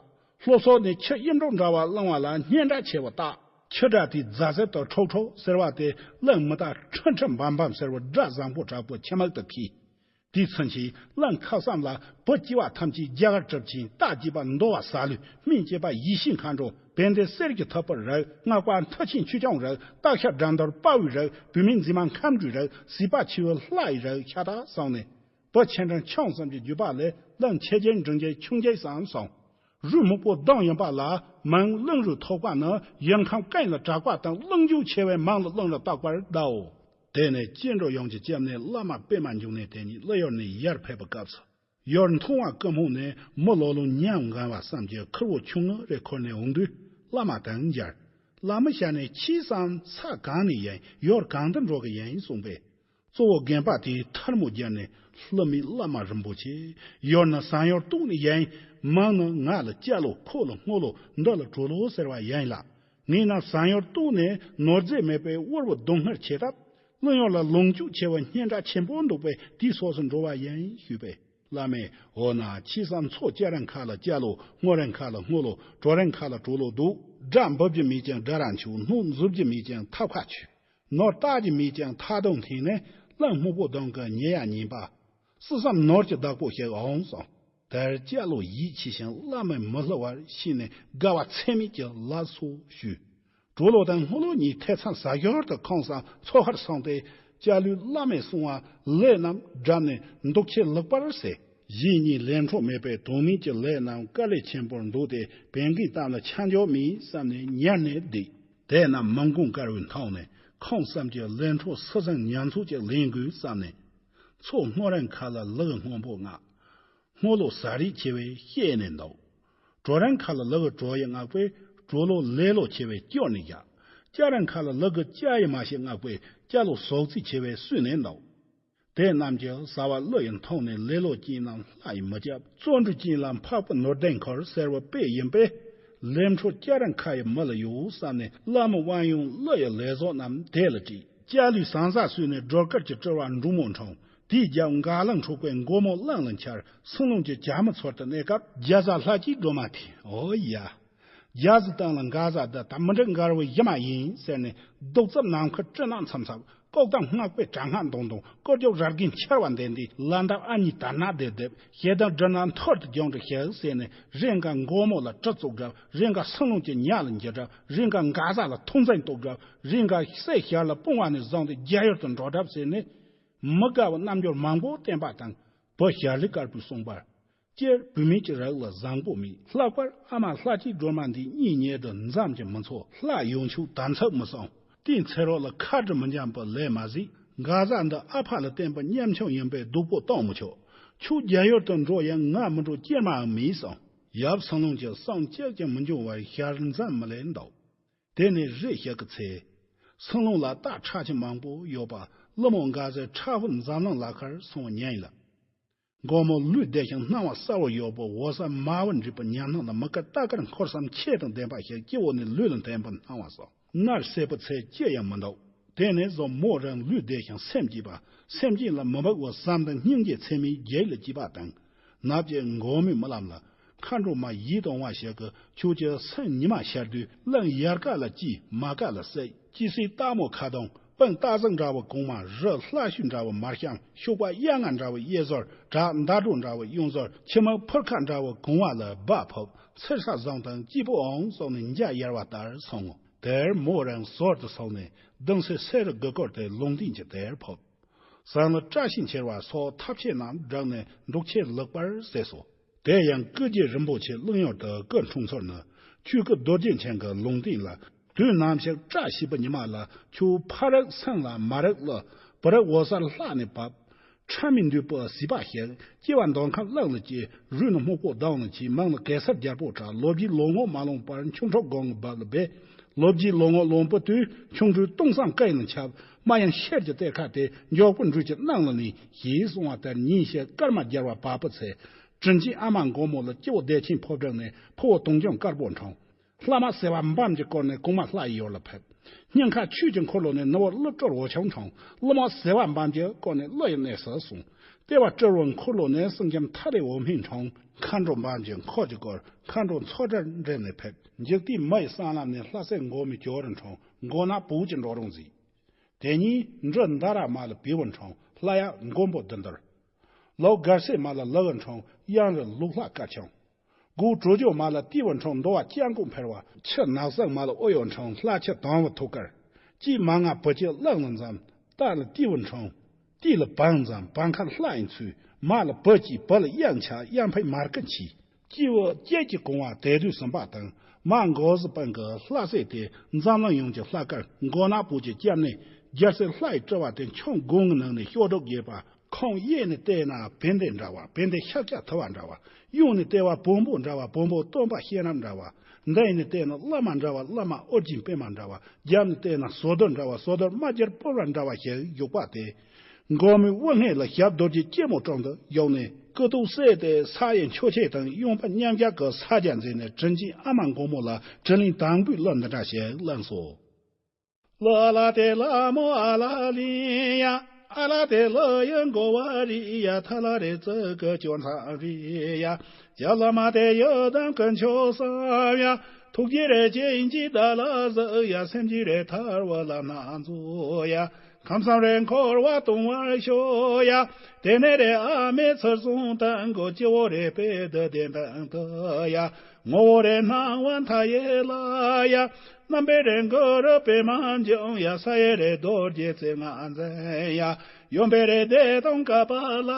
ལྷོ་སོག་ནས་ཆུ་གཡུ་འབྲུག་འདྲ་བ་བླངས་བ་ལ་སྙན་གྲགས་ཆེ་བ་དག་ཆུ་སྒྲ་དེ་རྫ་ཟེར་དུ་ཁྲོག་ཁྲོག་ཟེར་བ་དེ་གླིང་མི་དག་ཁྲི་ཁྲི་འབམ་འབམ་ཟེར་བ་སྒྲ་བཟང་པོ་དྲག་པོ་ཁྱི་མིག་ཏུ་འཁེལ། དེའི་ཚུན་ཆད་གླིང་ཁ་བསམ་ལ་བུ་སྐྱེ་བ་ཐམས་ཅད་རྒྱ་གར་གྲུབ་ཆེན་རྟ་རྒྱས་པ་འདོ་བ་ཟ་ལུས། སྨན་སྐྱེས་པ་ཡེ་ཤེས་མཁའ་འགྲོ། བན་དེ་གསེར་གྱི་ཐུབ་པའི་རིགས། སྔགས་པ་མཐུ་ཆེན་ཆོས་སྐྱོང་རིགས། སྟག་ཤར་དགྲ་འདུལ་དཔའ་བོའི་རིགས། བུད་མེད་མཛེས་མ་ཁམས་འགྲོའི་རིགས། སྲིད་པ་ཆེ་བའི་ལྷ་ཡི་རིགས། ཤ་སྟག་སོང་ནས་བུ་ཆེ་འབྲིང་ཆུང་གསུམ་གྱི་བརྒྱུད་པ་ལས་གླིང་ཆེ་རྒྱལ་འབྲིང་རྒྱལ་ཆུང་རྒྱལ་སོགས་སོང་། རུས་སྨུག་པོ་གདོང་ཡིན་པ་ལ་མིང་གླིང་རུས་ཐོགས་པ་ནི་ཡུལ་ཁམས་ཀུན་ལ་གྲགས་པ་དང་གླིང་རྒྱུད་ཆེ་བའི་མིང་ལ་གླིང་རུས་བཏགས་པར་གདའོ། དེ་ནས་སྐྱེ་འགྲོ་ཡོངས་ཀྱི་སྐྱབས་གནས་བླ་མ་པད་མ་འབྱུང་གནས་དེ་ཉིད་ཀླུ་ཡུལ་ནས་ཡར་ཕེབས་པའི་སྐབས་སུ། ཡུལ་མཐོང་བ་ཀུན་རྨོངས་ནས་མི་ལོ་ལོན་ཉམས་ངན་བ་བསམ་གྱི་ཁུར་བོ་ཆུང་ངུ་རེ་འཁུར་ནས་འོང་དུས། བླ་མ་དང་མཇལ། བླ་མའི་ཞལ་ནས་ཁྱེད་བསམ་ས་གང་ནས་ཡིན། ཡུལ་གང་དུ་འགྲོ་གི་ཡིན་གསུངས་པས། གཙོ་བོ་དགོན་པ་དེའི་ཐལ་མོ་བརྒྱབ་ནས། ཀླུ་མིའི་བླ་མ་རིན་པོ་ཆེ། ཡུལ་ནི་ཟངས་ཡུལ་སྟོད་ནས་ཡིན། མིང་ནི་ང་ལ་སྐྱ་ལོ། ཁོ་ལ་སྔོ་ལོ། འདི་ལ་གྲོ་ལོ་ཟེར་བ་ཡིན་ལ། ངས་ནི་ཟངས་ཡུལ་སྟོད་ནས་ནོར་རྫས་མེད་པའི་དབུལ་བོ་སྡུག་བསྔལ་ཆེ་སྟབས། གླིང་ཡུལ་ལ་ལོངས་སྤྱོད་ཆེ་བའི་སྙན་གྲགས་ཆེན་པོ་འདུག་པས། དེའི་སོགས་སུ་འགྲོ་བ་ཡིན་ཞུས་པས། བླ་མས། འོ་ན་ཁྱེད་བསམ་མཚོ་སྐྱ་རེངས་ཁ་ལ་སྐྱ་ལོ། སྔོ་རེངས་ཁ་ལ་སྔོ་ལོ། གྲོ་རེངས་ཁ་ལ་གྲོ་ལོ་འདུག་དགྲ་འབུབ་རྒྱུ་མེད་ཀྱང་དགྲ་ར་འཆུག་སྣུམ་འཛུབ་རྒྱུ་མེད་ཀྱང་ཐབ་ཁ་ཆུ། ནོར་བཏགས་རྒྱུ་མེད་ཀྱང་ཐག་དོང་འཐེན་ནས། གླིང་སྨུག་པོ་གདོང་གི་ཉེ་ཡ་ཉིན་པ། སྲིད་བསམ་ནོར་གྱི་བདག་པོ་ཞིག་འོང་སོང་། དེར་སྐྱ་ལོ་ཡིད་ཆེས་ཤིང་བླ་མས་མི་བསླུ་བར་ཤེས་ནས་དགའ་བ་ཚད་མེད་ཀྱི་ལགས་སོ་ཞུས། གྲོ་ལོ་དང་སྔོ་ལོ་གཉིས་ཐེ་ཚོམ་ཟ་ཞོར་དུ་ཁོང་བསམ་མཚོ་ཁར་སོང་སྟེ། སྐྱ་ལོས་བླ་མས་གསུང་བ་ལས་རྣམས་བསྒྲུབས་ནས་འདུག་ཁྱེད་ལེགས་པར་གསལ། གཞན་གཉིས་ལས་འཕྲོ་མེད་པའི་དོན་མེད་ཀྱི་ལས་རྣམས་དཀའ་ལས་ཆེན་པོར་འདུག་སྟེ། བན་རྒན་གཏམ་ལ་ཆ་འཇོག་མེད་བསམ་ནས་ཉར་ནས་བསྡད། དེ་རྣམས་མི་མགོ་དཀར་བོས་མཐོང་ནས། ཁོང་བསམ་གྱི་ལས་འཕྲོ་སྲིད་བཟང་ཉམས་ཚོད་ཀྱིས་ལེན་དགོས་བསམ་ནས། མཚོ་སྔོ་རེངས་ཁ་ལ་ལུག་སྔོན་པོ་མངགས། སྔོ་ལོ་ཟ་རིགས་ཆེ་བས་བཤས་ནས་འདུག་གྲོ་རེངས་ཁ་ལ་ལུག་གི་གྲོ་ཡི་མངགས་པས། གྲོ་ལོ་ལེ་ལོ་ཆེ་བས་སྐྱོར་ནས་བཞག་སྐྱ་རེངས་ཁ་ལ་ལུག་གི་སྐྱ་ཡི་མ་ཤི་མངགས་པས། སྐྱ་ལོ་ཟོག་རྫིས་ཆེ་བས་བསུས་ནས་འདུག་དེ་རྣམས་ཀྱི་ཟ་བ་ཀླུ་ཡི་མཐོང་ནས། ལེ་ལོ་ཅན་རྣམས་ལྷ་ཡི་མི་སྐྱབས། བརྩོན་འགྲུས་ཅན་ལ་འཕགས་པའི་ནོར་ལྡན་འཁོར་ཟེར་བ་དཔེ་ཡིན་པས། ལས་འཕྲོ་སྐྱ་རེངས་ཁ་ཡི་མི་ལ་ཡོད་བསམ་ནས། བླ་མའི་དབང་ཡོན་ཀླུ་ཡི་ལས་བཟོ་རྣམས་དེ་ལ་དྲིས། སྐྱ་ལོས་ཟངས་ཟ་ཟོས་ནས་སྒྲོལ་དཀར་གྱི་སྤྲུལ་བ་འབྲུག་མོ་འཁྲུངས། དེའི་རྒྱབ་འགག་གླིང་ཁྲོ་བོའི་མགོན་མོ་གླང་ལ་འཆར། སྲིན་ལུང་གི་བྱ་མོ་ཚོར་དུ་གནས་སྐབས། རྒྱ་བཟའ་ལྷ་སྐྱེས་སྒྲོལ་མ་དེས། འོ་ཡ། རྒྱ་བཟའི་སྟེང་ལ་འགག་བཟའ་འདི་ད་མི་འགྲིག་འགལ་བའི་གཞི་མ་ཡིན་ཟེར་ནས། གདུག་རྩུབ་ནམ་མཁའི་སྤྲིན་ནག་འཚུབ་འཚུབ། ལྐོག་གཏམ་སྔགས་པའི་དྲག་སྔགས་མདུང་མདུང་། སྐོར་རྒྱུག་ར་རྒན་འཕྱར་བ་འདེད་འདེད། ལ་འདབ་ཨ་མྱེས་དར་ནག་རྡེབ་རྡེབ། ཞེ་སྡང་སྦྲུལ་ནག་འཐོར་དུ་རྒྱང་དུ་ཞིག་ཟེར་ནས། རེས་འགའ་མགོན་མོ་ལ་གྲི་བཙུགས་གྲབས། རེས་འགའ་སྲིན་ལུང་གི་ཉ་ལ་འགྱུར་གྲབས། རེས་འགའ་འགག་བཟའ་ལ་ཐོག་འཛིང་གཏོགས་གྲབས། རེས་འགའ་སྲས་ཞལ་ལ་དཔུང་བ་ནས་བཟུང་སྟེ་རྒྱ་ཡུལ་དུ་འགྲོ་གྲབས་ཟེར་ནས། མི་དགའ་བའི་རྣམ་འགྱུར་མང་པོ་བསྟན་པ་དང་། བུ་ཞྭ་ལུས་དཀར་པོས་གསུངས་པར། སྤྱིར་བུད་མེད་ཀྱི་རིགས་ལ་བཟང་པོ་མེད། ལྷག་པར་ཨ་མ་ལྷ་སྐྱེས་སྒྲོལ་མ་འདིའི་གཉེན་ཉེ་དུ་འཛོམས་ཀྱི་མི་ཚོ་ལྷ་ཡོན་མཆོད་དམ་ཚིག་མི་སྲུང་། དེའི་ཚེ་རོགས་ལ་ཁ་དྲི་མི་འཇམ་པའི་ལས་མ་གཟིགས། འགག་བཟའ་འདི་ཨ་ཕ་ལ་བརྟེན་པའི་ཉམ་ཆུང་ཡིན་པས་སྡུག་པོ་གཏོང་མི་ཆོག་ཁྱོད་རྒྱ་ཡུལ་དུ་འགྲོ་ཡང་ང་མི་འགྲོ་སྐྱེལ་མའང་མེད་གསུངས། ཡབ་སྲིན་ལུང་གི་བསམ་གཅིག་ཀྱང་མི་འབྱུང་བར་ཞལ་འཛུམ་མི་ལེན་འདུག་དེ་ནས་རེ་ཞིག་གི་ཚེ། སྲིན་ལུང་ལ་རྟ་ཁྲག་ཆེན་མང་པོ་ཡོད་པ། ཀླུ་མོ་འགག་བཟའི་ཁྲ་ཕུད་འཛམ་གླིང་ལ་ཁར་སོང་བ་ཉིད་ལ། མགོན་མོ་ལུས་བདེ་ཞིང་སྣང་བ་གསལ་བོར་ཡོད་པའི་འོད་གསལ་མ་བུ་འདྲེས་པའི་ཉམས་སྣང་ལ་མི་དགའ་རྟ་དཀར་འཁོར་བསམ་ཁྱད་དང་ལྡན་པ་ཞིག་སྤྱི་བོ་ནས་ལུས་ལ་འཐིམ་པ་སྣང་བ་སོགས་མནར་སྲིད་པའི་ཚེ་ཅི་ཡང་མི་འདུག་དེ་ནས་བཟུང་མོ་རང་ལུས་བདེ་ཞིང་སེམས་སྐྱིད་པ། སེམས་ཅན་ལ་མི་འབག་པའི་བསམ་དང་སྙིང་རྗེ་ཚད་མེད་བརྒྱད་ལ་སྐྱིད་པ་དང་། ནབ་ཀྱི་མགོན་མོའི་རྨི་ལམ་ལ། མཁའ་འགྲོ་མ་ཡིད་དུ་འོང་བ་ཞིག་གིས་ཁྱོད་ཀྱི་སེམས་ཉི་མ་ཤར་དུས་གླིང་ཡལ་ག་ལ་སྐྱིད། མལ་ག་ལ་སྲིད། སྐྱི་སེར་སྟག་མོ་ཁ་གདོང་ སྤུན་སྟག་གཟིག་འདྲ་བོ་གོང་མ། རི་ལྷ་ཤུལ་འདྲ་བོ་མར་ཤང་། ཤུག་པ་གཡག་རྔ་འདྲ་བོ་གཡས་ཟུར། བྲག་མདའ་སྒྲོ་འདྲ་བོ་གཡོན་ཟུར། ཁྱི་མོ་ཕུར་ཁ་འདྲ་བོ་གོང་བ་ལ་སྦ་ཕོབ། ཚེར་ས་བཟང་དང་སྐྱིད་པོ་འོང་སོགས་ནས་འཇའ་ཡལ་བ་ལྟར་སོང་ངོ་། དེར་མོ་རང་ཟོར་དུ་སོང་ནས་གདུང་སེ་སེ་རུ་དགུ་སྐོར་དེ་ལུང་བསྟན་གྱི་དེར་ཕོབ། སང་ལ་བཀྲ་ཤིས་འཁྱིལ་བ་སོགས་ཐབས་ཤེས་རྣམས་བསྒྲགས་ནས་འབྲུག་ཆེན་ལེགས་པར་ཟས་སོ། དེ་ཡང་སྐུ་རྗེ་རིན་པོ་ཆེ་གླིང་ཡུལ་དུ་སྐུ་འཁྲུངས་ཚུལ་ནི། ཆོས་སྐུ་རྡོ་རྗེ་འཆང་གི་ལུང་བསྟན་ལ། དུས་ནམ་ཞིག་བཀྲ་ཤིས་པའི་ཉི་མ་ལ། ཁྱོད་ཕ་རིགས་སེང་ལ། མ་རིགས་ཀླུ། བུ་རིགས་འོད་གསལ་ལྷ་ནས་བབས། ཁྲ་མི་འདུས་པོ་ཟིལ་པ་ཞིག་སྐྱེ་བ་འདོད་ཁམས་གླིང་ལ་སྐྱེས། རུས་ནི་སྨུག་པོ་ལྡང་ལ་ཆིས། མིང་ནི་གེ་སར་རྒྱལ་པོ་གྲགས། ལོ་རྒྱུས་ལོ་ངོ་མ་ལོངས་པར། ཁྱུང་ཁྲོ་སྒང་གི་སྦུབས་ལ་སྦས། ལོ་རྒྱུས་ལོ་ངོ་ལོངས་པའི་དུས། ཁྱུང་འབྲུག་སྟོང་སང་ཀའི་ནང་ཁྱབ། རྨ་གཡང་ཤེལ་གྱི་གཏེར་ཁ་དེ། མགྱོགས་པོ་འབྲུག་གི་ནང་ལ་ནི། ཞེས་གསུངས་པ་ལྟར་ཉིན་ཞིག་སྐར་མ་བརྒྱ་བ་བབས་པའི་ཚེ། དྲིན་ཅན་ཨ་མ་མགོན་པོ་ལ་སྐྱེ་བོ་བདེ་ཆེན་ཕོ་བྲང་ནས། ཕུ་བོ་དུང་སྐྱོང་དཀར་པོ་འཁྲུངས། ལྷ་མ་ཟེ་བ་འབམ་གྱི་སྐོར་ནས་གོང་མ་ལྷ་ཡི་ཡུལ་ལ་ཕེབས། སྙིང་ཁ་ཆོས་ཀྱི་འཁོར་ལོ་ནས་ནུ་བོ་ཀླུ་སྤྲུལ་འོ་ཆུང་འཁྲུངས། ཀླུ་མ་ཟེ་བ་འབམ་གྱི་སྐོར་ནས་ཀླུ་ཡི་གནས་སུ་སོང་། ལྟེ་བ་སྤྲུལ་བའི་འཁོར་ལོ་ནས་སེང་ལྕམ་ཐ་ལེ་འོ་སྨན་འཁྲུངས། མཁའ་འགྲོ་འབམ་གྱི་འཁོར་གྱི་སྐོར། མཁའ་འགྲོ་མཚོ་བྲལ་འདྲེན་ནས་ཕེབས། འཇིག་རྟེན་མི་ཡི་སྲང་ལམ་ནས། ལྷ་སྲས་མགོན་མེད་ཇོ་རུ་འཁྲུངས། མགོ་ནག་བུ་གི་འགྲོ་རུང་གཟིགས། དེ་ཉིན་འབྲི་མནྡ་ར་མ་ལ་བི་བོ་འཁྲུངས། ལྷ་ཡག་མགོན་པོ་བདུད་འདུལ། ལོ་དགར་སེ་མ་ལ་ལི་བོ་འཁྲུངས། གཡང་རུ་ལུག་ལྷ་དཀར་ཆུང་། དགུ་གྲོ་ཇོ་མ་ལ་ཏི་བོ་འཁྲུངས། འདོ་བ་སྐྱ་མགོ་འཕེར་བ། ཁྱི་ནག་སང་མ་ལ་ཨོ་ཡོ་འཁྲུངས། ལྷ་ཁྱི་དང་བོ་ཐུགས་དཀར། སྐྱིད་མ་ང་བུ་སྐྱིད་གླང་ལ་འཛོམས། སྟག་ལ་ཏི་བོ་འཁྲུངས། ཏི་ལ་བང་འཛོམས། བང་ཁ་ལྷ་ཡི་མཚོས། མ་ལ་བུ་སྐྱིད། བུ་ལ་གཡང་ཆགས། གཡང་འཕེལ་མར་ཀི་འཁྱིལ། སྐྱེས་བུ་སྐྱེས་ཀྱི་གོང་བ་དེ་དུས་ཟིན་པ་དང་། མ་འགོ་བཟི་སྤུན་གྱི་ལྷ་སྲས་དེ། འཛམ་གླིང་ཡོངས་ཀྱི་ལྷ་དཀར། མགོ་ནག་བུ་གྱི་སྐྱབས་གནས། རྒྱལ་སྲས་ལྷ་ཡི་སྤྲུལ་བ་དེ། ཁྱུང་དགུ་ནང་ནས་ཤོག་སྒྲོ་རྒྱས་པ། ཁོང་གཡས་ནས་བལྟས་ན་བན་དེ་འདྲ་བ། བན་དེ་ཤཱཀྱ་ཐུབ་པ་འདྲ་བ། གཡོན་ནས་བལྟས་པ་བོན་པོ་འདྲ་བ། བོན་པོ་སྟོན་པ་ཤེས་རབ་འདྲ་བ། མདུན་ནས་བལྟས་ན་བླ་མ་འདྲ་བ། བླ་མ་ཨོ་རྒྱན་པད་མ་འདྲ་བ། རྒྱབ་ནས་བལྟས་ན་ཟོ་དོར་འདྲ་བ། ཟོ་དོར་རྨ་རྒྱལ་པོ་ར་འདྲ་བ་ཞིག་བཞུགས་པ་དེ། མགོན་མེད་དབུ་སྔས་ལ་ཞབས་རྡོ་རྗེ་སྐྱིལ་མོ་ཀྲུང་དུ་བཞུགས་ནས། སྐུ་ཐོག་གསལ་ཏེ་ས་ཡི་མཆོད་ཆས་དང་། གཡོན་པ་མཉམ་རྒྱལ་གྱི་ས་རྒྱ་མཛད་ནས། དྲིན་ཅན་ཨ་མ་མགོན་པོ་ལ་དྲིན་ལན་དང་པོའི་གླུ་འདི་འདྲ་ཞིག་བླངས་སོ། གླུ་ཨ་ལ་ཏེ་ལ་མོ་ཨ་ལ་ལི་ཡ། ཨ་ལ་ཏེ་གླུ་ཡི་མགོ་བ་རི་ཡ། ཐ་ལ་རེ་ཙི་ཀི་ཅོ་མཚམས་རི་ཡ། ཡ་ལ་མ་ཏེ་ཡི་དམ་ཀུན་མཆོག་གསུམ་ཡ། ཐུགས་རྗེ་རེ་ཅན་གྱི་བདག་ལ་གཟིགས་ཡ། སེམས་ཀྱི་རེ་ཐར་བ་ལ་ན་མཛོད་ཡ། ཁམས་གསུམ་རེ་འཁོར་བ་སྟོང་བར་ཤོག་ཡ། དེ་ནས་རེ་ཨ་མའི་ཚུལ་བཟུང་དང་གོ། སྤྱི་བོ་རེ་དཔལ་དུ་ལྡན་དང་དུ་ཡ། ངོ་བོ་རེ་སྣང་བ་མཐའ་ཡས་ལ་ཡ། རྣམ་པའི་རེ་མགུལ་རུ་པདྨ་འབྱུང་ཡ། ས་ཡི་རེ་རྡོ་རྗེ་རྩེ་ལྔ་འཛིན་ཡ། གཡོན་པའི་རེ་བདེ་སྟོང་ག་པ་ལ་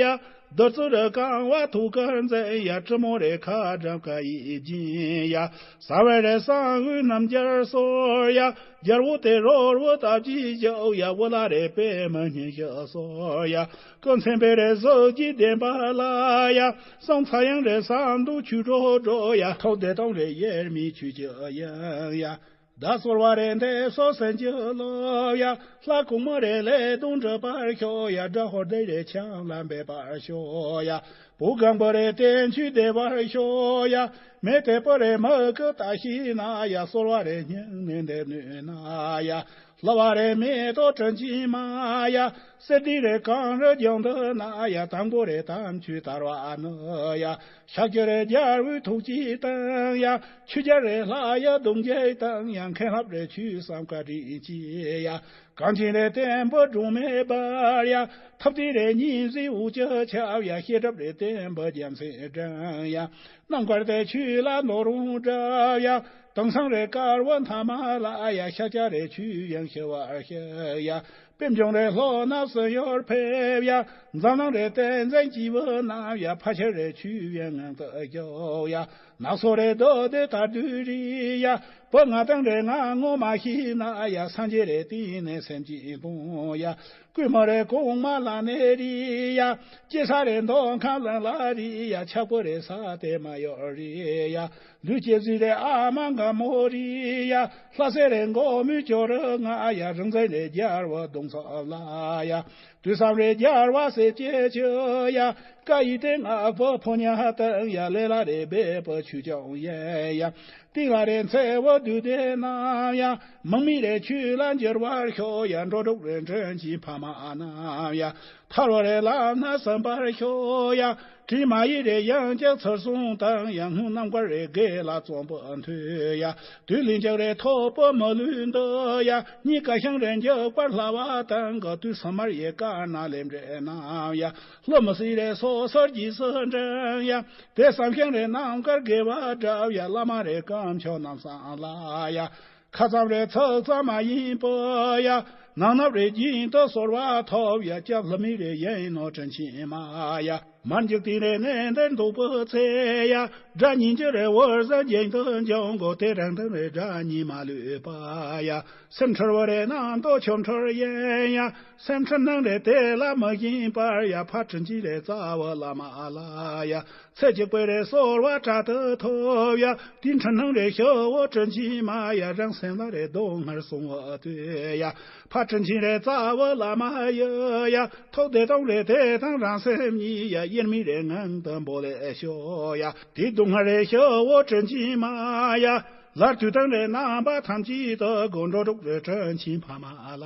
ཡ། རྡོ་རྩེ་རུ་གང་བ་ཐུགས་ཀར་འཛིན་ཡ། གྲི་མོ་རེ་ཁ་སྒྲེང་ཀ་ཡིས་བརྒྱན་ཡ། ས་བོན་རེ་གསང་འོད་རྣམ་རྒྱལ་གསོལ་ཡ། རྒྱལ་པོ་དེ་རོལ་བུ་ལྟ་བུའི་ཞབས་ཡ། བུ་ལ་རེ་པདྨ་སྙིང་ཞབས་གསོལ་ཡ། སྐུ་མཚན་དཔལ་རེ་གཟི་བརྗིད་ལྡན་པ་ལ་ཡ། གསང་ཚ་ཡང་རེ་གསང་འདུས་ཆོས་སྒྲོ་སྒྲོག་ཡ། ཐུགས་བདེ་སྟོང་རེ་དབྱེར་མེད་ཆོས་ཀྱི་དབྱིངས་ཡ། བདག་གསོལ་བ་རེ་འདེབས་སོ་སེམས་ཀྱི་རླབས་ཡ། ལྷ་གོང་མ་རེ་ལས་དོན་འགྲུབ་པར་ཤོག་ཡ། དགྲ་ཧོར་སྡེ་རེ་ཆང་ལ་འབེབས་པར་ཤོག་ཡ། བུ་གང་པོ་རེ་བསྟན་བཅོས་བདེ་བར་ཤོག་ཡ། མེ་དེ་པོ་རེ་མི་ཀི་ལྟ་ཤེས་ན་ཡ། གསོལ་བ་རེ་སྙིང་ནས་འདེབས་ནུས་ན་ཡ། ལྷ་བ་རེ་མེ་ཏོག་དྲིན་ཅན་མ་ཡ། གསེར་ལྡན་རེ་གངས་རི་རྒྱང་དུ་ན་ཡ། དང་པོ་རེ་དམ་ཆོས་དར་བ་ནི་ཡ། ཤཱཀྱ་རེ་རྒྱལ་པོའི་ཐུགས་ཀྱི་དང་ཡ། ཆོས་རྒྱལ་རེ་ལྷ་ཡི་གདུང་རྒྱུད་དང་ཡ། མཁན་སློབ་རེ་ཆོས་སམ་བཀའ་དྲིན་ཅན་ཡ། གངས་ཅན་རེ་བསྟན་པའི་སྒྲོན་མེ་འབར་ཡ། ཐུབ་བསྟན་རེ་ཉི་ཟེར་འོད་ཀྱི་ཆབ་ཡ། བཤད་སྒྲུབ་རེ་བསྟན་པའི་རྒྱལ་མཚན་སྒྲེང་ཡ། རྣམ་དཀར་དེ་ཆོས་ལ་འདོད་རུང་འདྲ་ཡ། དེང་སང་རེ་དཀར་བོ་མཐའ་མ་ལ་ཡ། ཤཱཀྱ་རེ་ཆོས་དབྱིངས་ཞི་བར་གཤེགས་ཡ། པད་འབྱུང་རེ་ལྷོ་ནས་སུ་ཡོར་ཕེབས་ཡ། འཛམ་གླིང་རེ་བསྟན་འཛིན་སྐྱེས་བུ་རྣམས་ཡ། ཕ་ཆེར་རེ་ཆོས་དབྱིངས་ངང་དུ་བཞུགས་ཡ། ནག་སོ་རེ་རྡོ་རྡེ་དར་དུས་རི་ཡ། བུ་ང་དང་རེ་ང་ངོ་མ་ཤེས་ན་ཡ། སངས་རྒྱས་རེ་བསྟེན་ནས་སེམས་ཅན་སྤོང་ཡ། བསྐུལ་མ་རེ་གོང་མ་ལ་ནས་རི་ཡ། སྐྱེ་ས་རེ་མདོ་ཁམས་གླིང་ལ་རི་ཡ། ཆག་པོ་རེ་ས་དེ་མ་ཡོར་རི་ཡ། ལུས་སྐྱེ་ཟིག་རེ་ཨ་མ་འགའ་མོ་རི་ཡ། ལྷ་སྲས་རེ་མགོ་མུས་ཅོ་རི་ང་ཡ། རིག་འཛིན་རེ་རྒྱལ་བ་གདུང་སོགས་ལ་ཡ། དུས་བསམ་རེ་རྒྱལ་བ་སྲས་བཅས་ཆུ་ཡ། བཀའ་ཡི་སྟེང་ང་བུ་ཕོ་ཉ་དང་ཡ། ལས་ལ་རེ་སྦས་པ་ཆོས་སྐྱོང་ཡན་ཡ། སྟེང་ལ་རེ་མཚེ་བོ་བདུད་སྡེ་རྣམས་ཡ། མང་མི་རེ་ཆོས་ལ་འགྱུར་བར་ཤོག་ཡ། འགྲོ་དྲུག་རེ་འདྲེན་གྱི་ཕ་མ་རྣམས་ཡ། ཐར་བ་རེ་ལམ་སྣ་ཟིན་པར་ཤོག་ཡ། དྲི་མ་ཡི་རེ་ཡང་ཀྱང་ཚུར་སོང་དང་། ཡང་སྔོན་རྣམ་དཀར་རེ་དགེ་ལ་བཙོན་པོ་མཐུད་ཡ། དུས་ལས་འཇགས་རེ་ཐོབ་པོ་མི་ལུས་འདི་ཡ། གཉིས་ཀ་ཤང་རེ་འཇགས་པར་སླ་བ་དང་། གི་དུས་སུ་མར་ཡི་ཀ་ན་ལེམ་རེ་གནང་ཡ། ལྷོ་མི་སྲིད་རེ་སོ་སོར་རྗེས་སུ་འབྲང་ཡ། དེ་བསམ་ཤང་རེ་རྣམ་དཀར་དགེ་བ་བསྒྲུབ་ཡ། བླ་མ་རེ་དཀོན་མཆོག་རྣམས་སངས་ལ་ཡ། ཁ་ཙམ་རེ་ཚིག་ཙམ་མ་ཡིན་པ་ཡ། ནང་ནབ་རེ་རྒྱུན་དུ་གསོལ་བ་ཐོབ་ཡ། སྐྱབས་ལྷ་མི་རེ་ཡིན་ནོ་དྲིན་ཆེན་མ་ཡ། མར་འཇིག་རྟེན་རེ་གནས་འདིར་འདུག་པའི་ཚེ་ཡ། དགྲ་གཉེན་གྱི་རེ་བོར་ཟ་རྒྱུན་དུ་འབྱུང་དགོ། དེ་རིང་དང་རེ་དགྲ་གཉེན་མ་ལུས་པ་ཡ། སེམས་འཁྲུལ་བ་རེ་ནང་དུ་ཆོ་འཕྲུལ་ཡིན་ཡ། སེམས་འཁྲུལ་སྣང་རེ་དེ་ལ་མི་བཞིན་པར་ཡ། ཕ་དྲིན་ཆེན་རེ་རྩ་བ་བླ་མ་ལ་ཡ། ཚེ་གཅིག་པའི་རེ་གསོལ་བ་དྲག་ཏུ་ཐོབ་ཡ། དེའི་འཁྲུལ་སྣང་རེ་ཞི་བོ་དྲིན་ཆེན་མ་ཡ། རང་སེམས་ལ་རེ་སྡུག་བསྔལ་སོང་བ་དུས་ཡ། ཕ་དྲིན་ཆེན་རེ་རྩ་བ་བླ་མ་ཡི་ཡ། ཐུགས་བདེ་སྟོང་རེ་དེ་དང་རང་སེམས་གཉིས་ཡ། དབྱེར་མེད་རེ་ངང་དུ་འབོ་ལེ་ཤོ་ཡ། དེའི་སྡུག་བསྔལ་རེ་ཞི་བོ་དྲིན་ཆེན་མ་ཡ། སླར་དུས་དང་རེ་རྣམ་པ་ཐམས་ཅད་དུ་དགོངས་འགྲོ་དྲུག་རེ་དྲིན་ཆེན་ཕ་མ་ལ་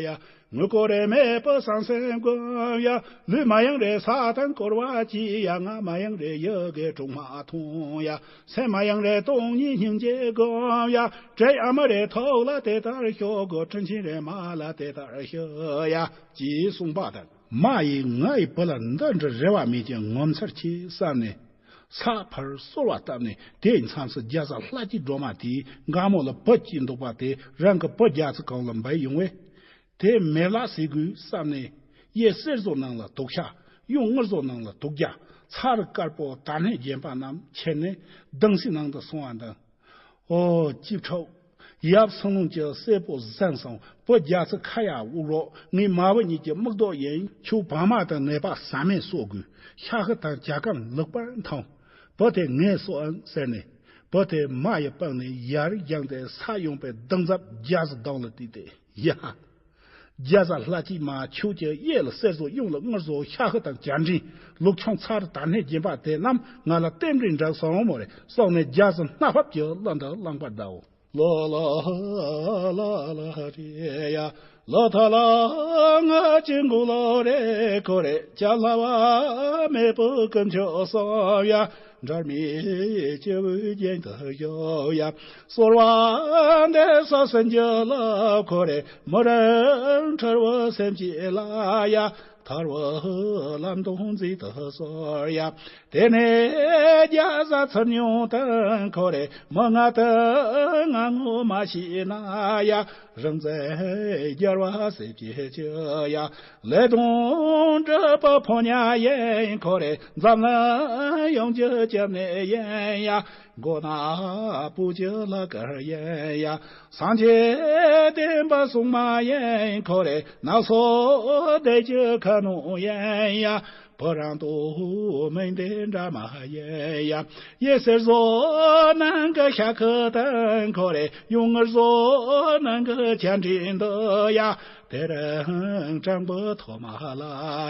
ཡ། དངུལ་ཀོ་རེ་མེད་པའི་བསམ་སེམས་སྒོམ་ཡ། ལུས་མ་ཡང་རེ་ས་དང་བསྐོར་བ་གྱིས་ཡ། ང་མ་ཡང་རེ་ཡི་གེ་དྲུག་མ་མཐོང་ཡ། སེམས་མ་ཡང་རེ་སྟོང་ཉིད་སྙིང་རྗེ་སྒོམ་ཡ། དྲེད་ཨ་མ་རེ་ཐོག་ལ་དེ་ལྟར་ཤོག་གོ། དྲིན་ཆེན་རེ་མ་ལ་དེ་ལྟར་ཤོག་ཡ། ཅེས་གསུངས་པ་དང་། མ་ཡིས་ང་ཡི་བུ་ལ་འདི་འདྲ་རེ་བ་མེད་ཀྱང་ངོ་མཚར་ཆེ་བསམ་ནས། ས་ཕར་གསོལ་བ་བཏབ་ནས། དེའི་མཚམས་སུ་རྒྱ་བཟའ་ལྷ་སྐྱིད་སྒྲོལ་མ་དེས་མགར་མོ་ལ་བུ་སྐྱེས་འདུག་པ་དེ་རང་གི་བུ་རྒྱ་ཚ་གང་ལ་འབུལ་ཡོང་བས། དེ་མེ་ལ་ཟེ་དགོས་བསམ་ནས། གཡས་གསེར་བཟོ་ནང་ལ་དུག་ཤ། གཡོན་དངུལ་བཟོ་ནང་ལ་དུག་རྒྱ། ཚ་རུ་དཀར་པོ་དར་སྣས་བརྒྱན་པ་རྣམས་ཁྱེར་ནས་སྡང་སའི་ནང་དུ་སོང་བ་འདི། ཨོ་ཅིབ་ཁྲོ། ཡབ་སང་ལུང་གི་སྲས་པོ་བཟང་སོང་། བུ་རྒྱ་ཚ་ཁ་ཡ་དབུགས་རོགས། ངའི་མ་བུ་གཉིས་ཀྱི་མིག་རྡོག་ཡིན། ཁྱོད་བག་མ་དང་ནད་པ་ཟ་མེད་གསོ་དགོས། ཤ་ཁུ་དང་ཇ་སྐམ་ལེགས་པར་འཐུང་། བུ་དེ་ངས་གསོ་ཨང་ཟེར་ནས། བུ་དེ་མ་ཡི་པང་ནས་ཡར་བཞེངས་ཏེ་ས་ཡོང་པའི་གདུང་འཛབ་རྒྱ་བཟའ་གདོང་ལ་བལྟས་ཏེ། ཡ། རྒྱ་བཟའ་ལྷ་སྐྱིད་མ། ཁྱོད་ཀྱི་གཡས་ལ་གསེར་བཟོ། གཡོན་ལ་དངུལ་བཟོ། ཤ་ཁུ་དང་ཇ་འདྲེན། ལུག་ཆུང་ཚ་རུ་དར་སྣས་བརྒྱན་པ་དེ་རྣམས་ང་ལ་རྟེན་འབྲེལ་འགྲིག་སོང་མོ་རེད་གསུངས་ནས་རྒྱ་བཟའ་སྣ་ཕབ་ཀྱི་གླུ་འདི་བླངས་པར་གདའོ། ལོ་ལོ་ལ་ལ་རེ་ཡ། ལོ་ཐ་ལ་ང་ཅི་མགོ་ལོ་རེ་ཁོ་རེ་ཅ་ལ་བ་མེ་པོ་ཀུན་ཆོ་སོ་ཡ། འབྲལ་མེད་སྤྱི་བོའི་རྒྱན་དུ་བཞུགས་ཡ། གསོལ་བ་འདེབས་ས་སེམས་ཀྱི་ལ་ཁོ་རེ་མོ་རང་ཁྲར་བ་སེམས་ཀྱི་ལ་ཡ། ཐར་བ་ལམ་སྟོང་མཛེས་དུ་གསོལ་ཡ། དེ་ནས་རྒྱ་བཟའ་ཚུར་མྱོང་དང་ཁོ་རེ་མི་ང་དུ་ང་ངོ་མ་ཤེས་ན་ཡ། རང་བཙན་རྒྱལ་བ་སྲས་ཀྱི་ཆུ་ཡ། ལས་དང་འབྲས་བུ་ཕོ་ཉ་ཡིན་ཁོ་རེ། འཛམ་གླིང་ཡོངས་ཀྱི་སྐྱབས་གནས་ཡིན་ཡ། མགོ་ན་སྤུ་གྱི་ལྷ་དཀར་ཡིན་ཡ། སངས་རྒྱས་བསྟན་པ་སྲུང་མ་ཡིན་ཁོ་རེ། ནག་སོ་བདེ་ཀྱི་ཁ་ནོ་ཡིན་ཡ། བུ་རང་དུ་མིང་དེ་འདྲ་མ་ཡིན་ཡ། གཡས་གསེར་བཟོ་ནང་གི་ཤ་ཁུ་དང་ཁོ་རེ། གཡོན་དངུལ་བཟོ་ནང་གི་ཆ་འདྲེན་འདི་ཡ། དེ་རིང་སྤྲང་པོ་ཐོག་མ་ལ་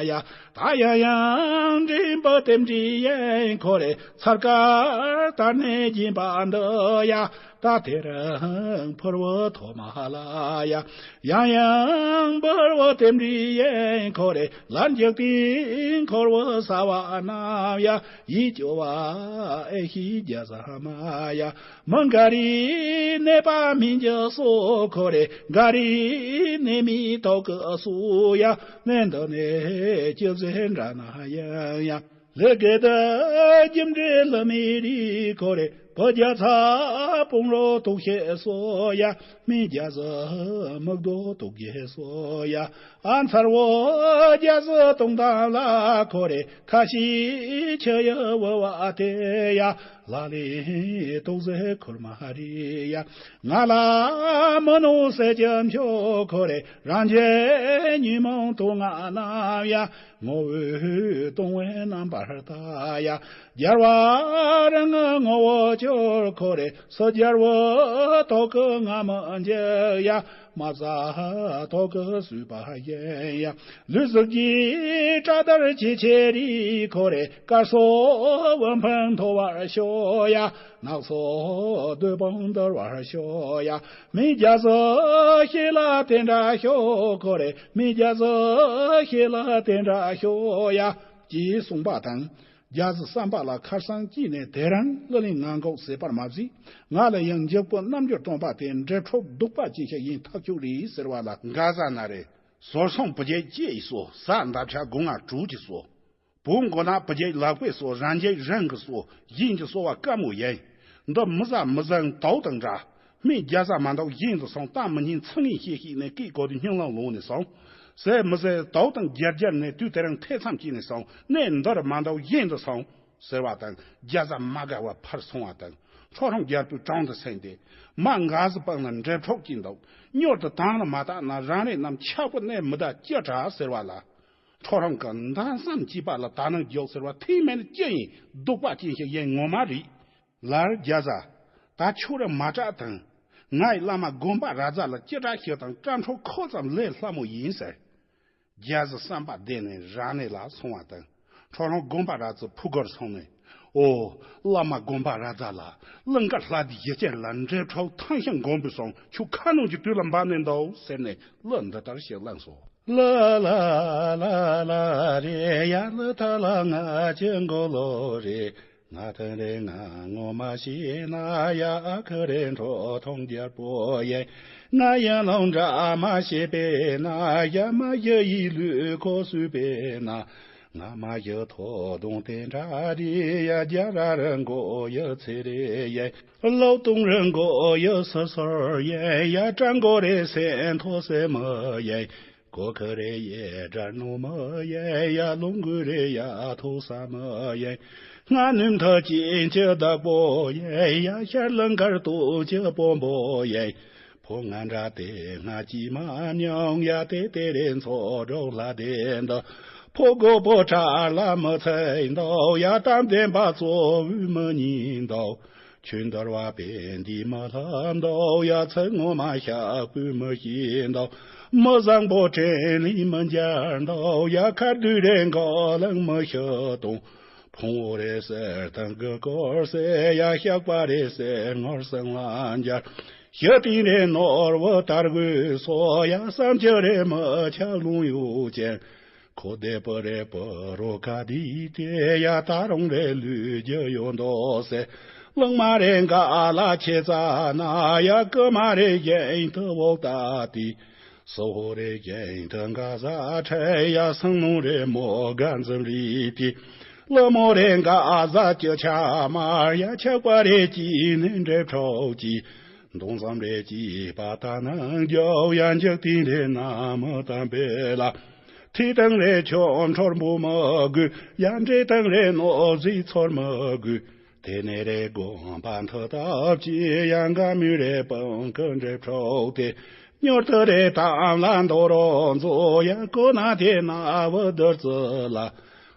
ཡ། ད་ཡང་ཡང་འདྲེན་པ་རྟེན་འབྲེལ་ཡིན་ཁོ་རེ། ཚར་དཀར་དར་སྣས་བརྒྱན་པ་འདི་ཡ། ད་དེ་རིང་ཕུར་བུ་ཐོག་མ་ལ་ཡ། ཡང་ཡང་འབུལ་བ་རྟེན་འབྲེལ་ཡིན་ཁོ་རེ། ལར་འཇིག་རྟེན་འཁོར་བ་ཟ་བ་རྣམས་ཡ། ཡིད་སྐྱོ་བ་ཨེ་ཤེས་རྒྱ་བཟའ་མ་ཡ། མི་འགའ་རེའི་ནད་པ་སྨན་གྱི་གསོ་ཁོ་རེ། འགའ་རེའི་ནད་མེད་དོགས་ཀྱི་གསོ་ཡ། ནད་འདི་ནི་ཅི་ཟེར་འདྲ་ན་ཡང་ཡ། ལས་དགེ་དང་རྒྱུ་འབྲས་ལ་མི་རིགས་ཁོ་རེ། བུ་རྒྱ་ཚ་དཔུང་རོགས་དུག་ཤེད་གསོ་ཡ། མི་རྒྱ་བཟའ་མིག་རྡོ་དུག་རྒྱལ་གསོ་ཡ། ཨ་མཚར་བོ་རྒྱ་བཟའ་སྟོང་དང་ལ་ཁོ་རེ། ཁ་ཤས་ཆུ་ཡི་བུ་བ་དེ་ཡ། ལ་ལས་དུག་ཟེར་ཁུར་མ་རེད་ཡ། ང་ལ་མི་ནུ་ཟེར་གྱི་མཆོག་ཁོ་རེ། རང་རྒྱལ་ཉོན་མོངས་དུག་ལྔ་རྣམས་ཡ། ངོ་བོས་སྟོང་བའི་རྣམ་པར་ལྟ་ཡ། རྒྱལ་བ་རང་ངོ་བོ་སྐྱོར་ཁོ་རེ། སུ་རྒྱལ་བོ་ཐོག་གི་ང་མི་འཇིགས་ཡ། མ་བཟའ་ཐོག་གི་གསོས་པ་ཡིན་ཡ། ལུས་གཟུགས་ཀྱི་དགྲ་དར་ཆེ་ཆེ་རིགས་ཁོ་རེ། དཀར་སོ་བུ་འཕང་མཐོ་བར་ཤོག་ཡ། ནག་སོ་འདོད་དཔུང་འདོར་བར་ཤོག་ཡ། མི་རྒྱ་བཟའ་ཤེས་ལ་དེ་འདྲ་ཤོག་ཁོ་རེ། མི་རྒྱ་བཟའ་ཤེས་ལ་དེ་འདྲ་ཤོག་ཡ། ཅེས་གསུངས་པ་དང་། རྒྱ་ཟི་བསམ་པ་ལ་ཁར་སང་གཅིག་ནས་དེ་རིང་གླུ་ལེན་ངང་གོག་ཟེར་པར་མ་ཟད། ང་ལ་ཡང་འཇིགས་པོ་རྣམ་འགྱུར་སྟོན་པ་དེ་འདྲེ་ཕྲུག་གདུག་པ་ཅན་ཞིག་ཡིན་ཐག་ཆོད་རེད་ཟེར་བ་ལ། འགའ་ཟ་ན་རེ། ཟོར་སོང་བུ་རྒྱལ་སྐྱེ་ཡི་སོ། ཟ་འདབ་ཆགས་སྒོ་ང་གྲུ་གྱི་སོ། བུ་མགོ་ན་བུ་རྒྱལ་ལག་པའི་སོ། རང་རྒྱལ་རང་གི་སོ། ཡིན་གྱི་སོ་བ་དཀའ་མོ་ཡིན། འདི་མི་ཟ་མི་ཟན་དའུ་དང་འདྲ། སྨན་རྒྱ་ཟ་མ་འདུག་ཡིན་དུ་སོང་། ད་མི་ཉིན་ཚང་ངིན་ཤེས་ཤིག་ནས་སྐད་གོ་དུས་སྙིང་ལང་ལོང་ནས་སོང་། ཟས་མི་ཟས་དའུ་དང་རྒྱ་རྒྱར་ནས་དུས་དེ་རིང་ཐེ་ཚོམ་སྐྱེས་ནས་སོང་། གནས་འདིར་མ་འདུག་ཡིན་དུ་སོང་། ཟེར་བ་དང་རྒྱ་ཟ་མ་དགའ་བ་ཕར་སོང་བ་དང་། ཁྲོ་རོང་རྒྱལ་པོའི་དྲུང་དུ་སོང་སྟེ། མ་འགའ་ཟི་སྤང་ལ་འདྲེ་ཕྲུག་ཅིག་འདུག་མྱུར་དུ་དང་ལ་མ་བཏགས་ན་རང་རེ་རྣམས་ཆག་པོ་གནས་མི་ད་ཅི་དྲག་ཟེར་བ་ལ། ཁྲོ་རོང་གི་འདང་བསམ་སྐྱིད་པ་ལ་ད་ནང་མགྱོགས་ཟེར་བ་ཐེངས་མེད་ཅི་ཡིན་གདུག་པ་ཅན་ཞིག་ཡིན་ངོ་མ་རེད། ལར་རྒྱ་ཟ། ད་ཆོ་རེ་མ་དྲག་དང་། ང་ཡི་བླ་མ་དགོན་པ་ར་ཛ་ལ་ཅི་དྲག་ཤོད་དང་སྐྲ་འཕྲོ་ཁོ་ཙམ་ལས་སླ་མོ་ཡིན་ཟེར། རྒྱ་ཟི་བསམ་པ་བདེ་ནས་རང་གནས་ལ་སོང་བ་དང་། ཁྲོ་རོང་དགོན་པ་ར་ཛའི་ཕུ་གུར་སོང་ནས། ཨོ། བླ་མ་དགོན་པ་ར་ཛ་ལ། གླིང་དཀར་ལྷ་སྡེའི་གཞི་རྟེན་ལ་འདྲེ་ཕྲུག་ཐང་ཤིང་མགོན་པོས་སོང་། ཁྱོད་ཁ་ནང་གི་དུས་ལ་འབབ་ནས་འདུག་ཟེར་ནས་གླུ་འདི་ལྟར་ཞིག་བླངས་སོ། ལ་ལ་ལ་ལ་རེ་ཡ་ལ་ཐ་ལ་ང་ཅི་མགོ་ལོ་རེ། ང་ཐང་རེ་ང་ངོ་མ་ཤེས་ན་ཡ་ཨ་ཁུ་རེ་འཕྲོ་མཐོང་རྒྱལ་པོ་ཡེ། ང་ཡང་ལོང་འདྲ་མ་ཤེས་པས་ན་ཡ་མ་ཡ་ཡི་ལུས་ཁོ་སུས་པས་ན། ང་མ་ཡ་ཐོ་གདོང་དེ་འདྲ་རེ་ཡ་རྒྱ་ར་རི་མགོ་ཡ་ཚེ་རེ་ཡེ། ལོ་དུང་རི་མགོ་ཡ་སོ་སོར་ཡེ་ཡ་སྤྲང་མགོ་རེ་སེ་མཐོ་སེ་མ་ཡེ། གོ་ཁ་རེ་ཡེ་དྲ་ནོ་མ་ཡེ་ཡ་ལུང་གུ་རེ་ཡ་ཐོ་ས་མ་ཡེ། ང་ནུམ་ཐ་ཅིན་ཅི་བདག་པོ་ཡེ་ཡ་ཤར་ལང་ཀར་ཏུ་ཅི་པོ་པོ་ཡེ། ཕོ་ང་འདྲ་དེ་ང་ཅི་མ་མྱོང་ཡ་དེ་དེ་རེ་མཚོ་འབྲོག་ལ་དེ་འདི། ཕོ་གོ་པོ་ཁྲ་ལ་མི་ཚེ་འདོ་ཡ་གཏམ་བདེན་པ་གཙོ་བོའི་མི་ཉིད་འདོ། ཆོས་འདུལ་བ་པས་འདི་མ་ལྷམ་འདོག་ཡ་ཚེ་ངོ་མ་ཤ་སྤུས་མི་ཤེས་འདོག་མི་བཟང་པོ་དྲིན་ལས་མི་འཇལ་འདོག་ཡ་ཁར་དུས་རེ་འགོ་ལངས་མི་ཤི་དང་། ཕུང་བོ་རེ་སེར་དང་གི་སྐོར་སེ་ཡ་ཤག་པ་རེ་སེར་ངོར་སང་ལ་འཇལ། ཤི་དེ་རེ་ནོར་བུ་དར་གོས་སོ་ཡ་བསམ་ཅི་རེ་མི་ཆགས་ལུང་ཡོད་ཅན། ཁོ་དེ་པོ་རེ་པོ་རོ་ཁ་དི་དེ་ཡ་ད་རུང་རེ་ལུས་རྒྱུ་ཡོད་འདོག་སེ། གླང་མ་རེ་འགའ་ལ་ཆེ་ཙ་ན་ཡ་ཀི་མ་རེ་གཞན་དུ་འོག་ད་དི། སོ་ཧོ་རེ་གཞན་དུ་འགའ་ཟ་ཁྲེ་ཡ་སང་ནོ་རེ་མོ་ག་འཛིན་རི་དི། གླུ་མོ་རེ་འགའ་ཟ་ཅི་ཆ་མ་ཡ་ཆག་པ་རེ་ཅི་ནེ་འདྲེ་ཁྲོ་ཅི། མདུང་ཟམ་རེ་ཅི་པ་ད་ནང་རྒྱོ་ཡ་འཇག་ཏིང་རེ་ན་མི་དམ་པེ་ལ། ཐི་དང་རེ་ཆོ་འཕྲོར་འབུ་མི་དགོས་ཡ་འདྲེ་དང་རེ་ནོ་ཟི་ཚོར་མི་དགོས། དེ་ནས་རེ་དགོན་པ་མཐུ་སྟབས་ཀྱིས་ཡ་འགའ་མི་རེ་སྤང་ཀི་འདྲེ་ཁྲོག་སྟེ། མྱུར་དུ་རེ་དམ་ལ་འདོ་རོ་མཛོ་ཡ་གོ་ན་དེ་ན་བུ་བདུད་རྩི་ལ།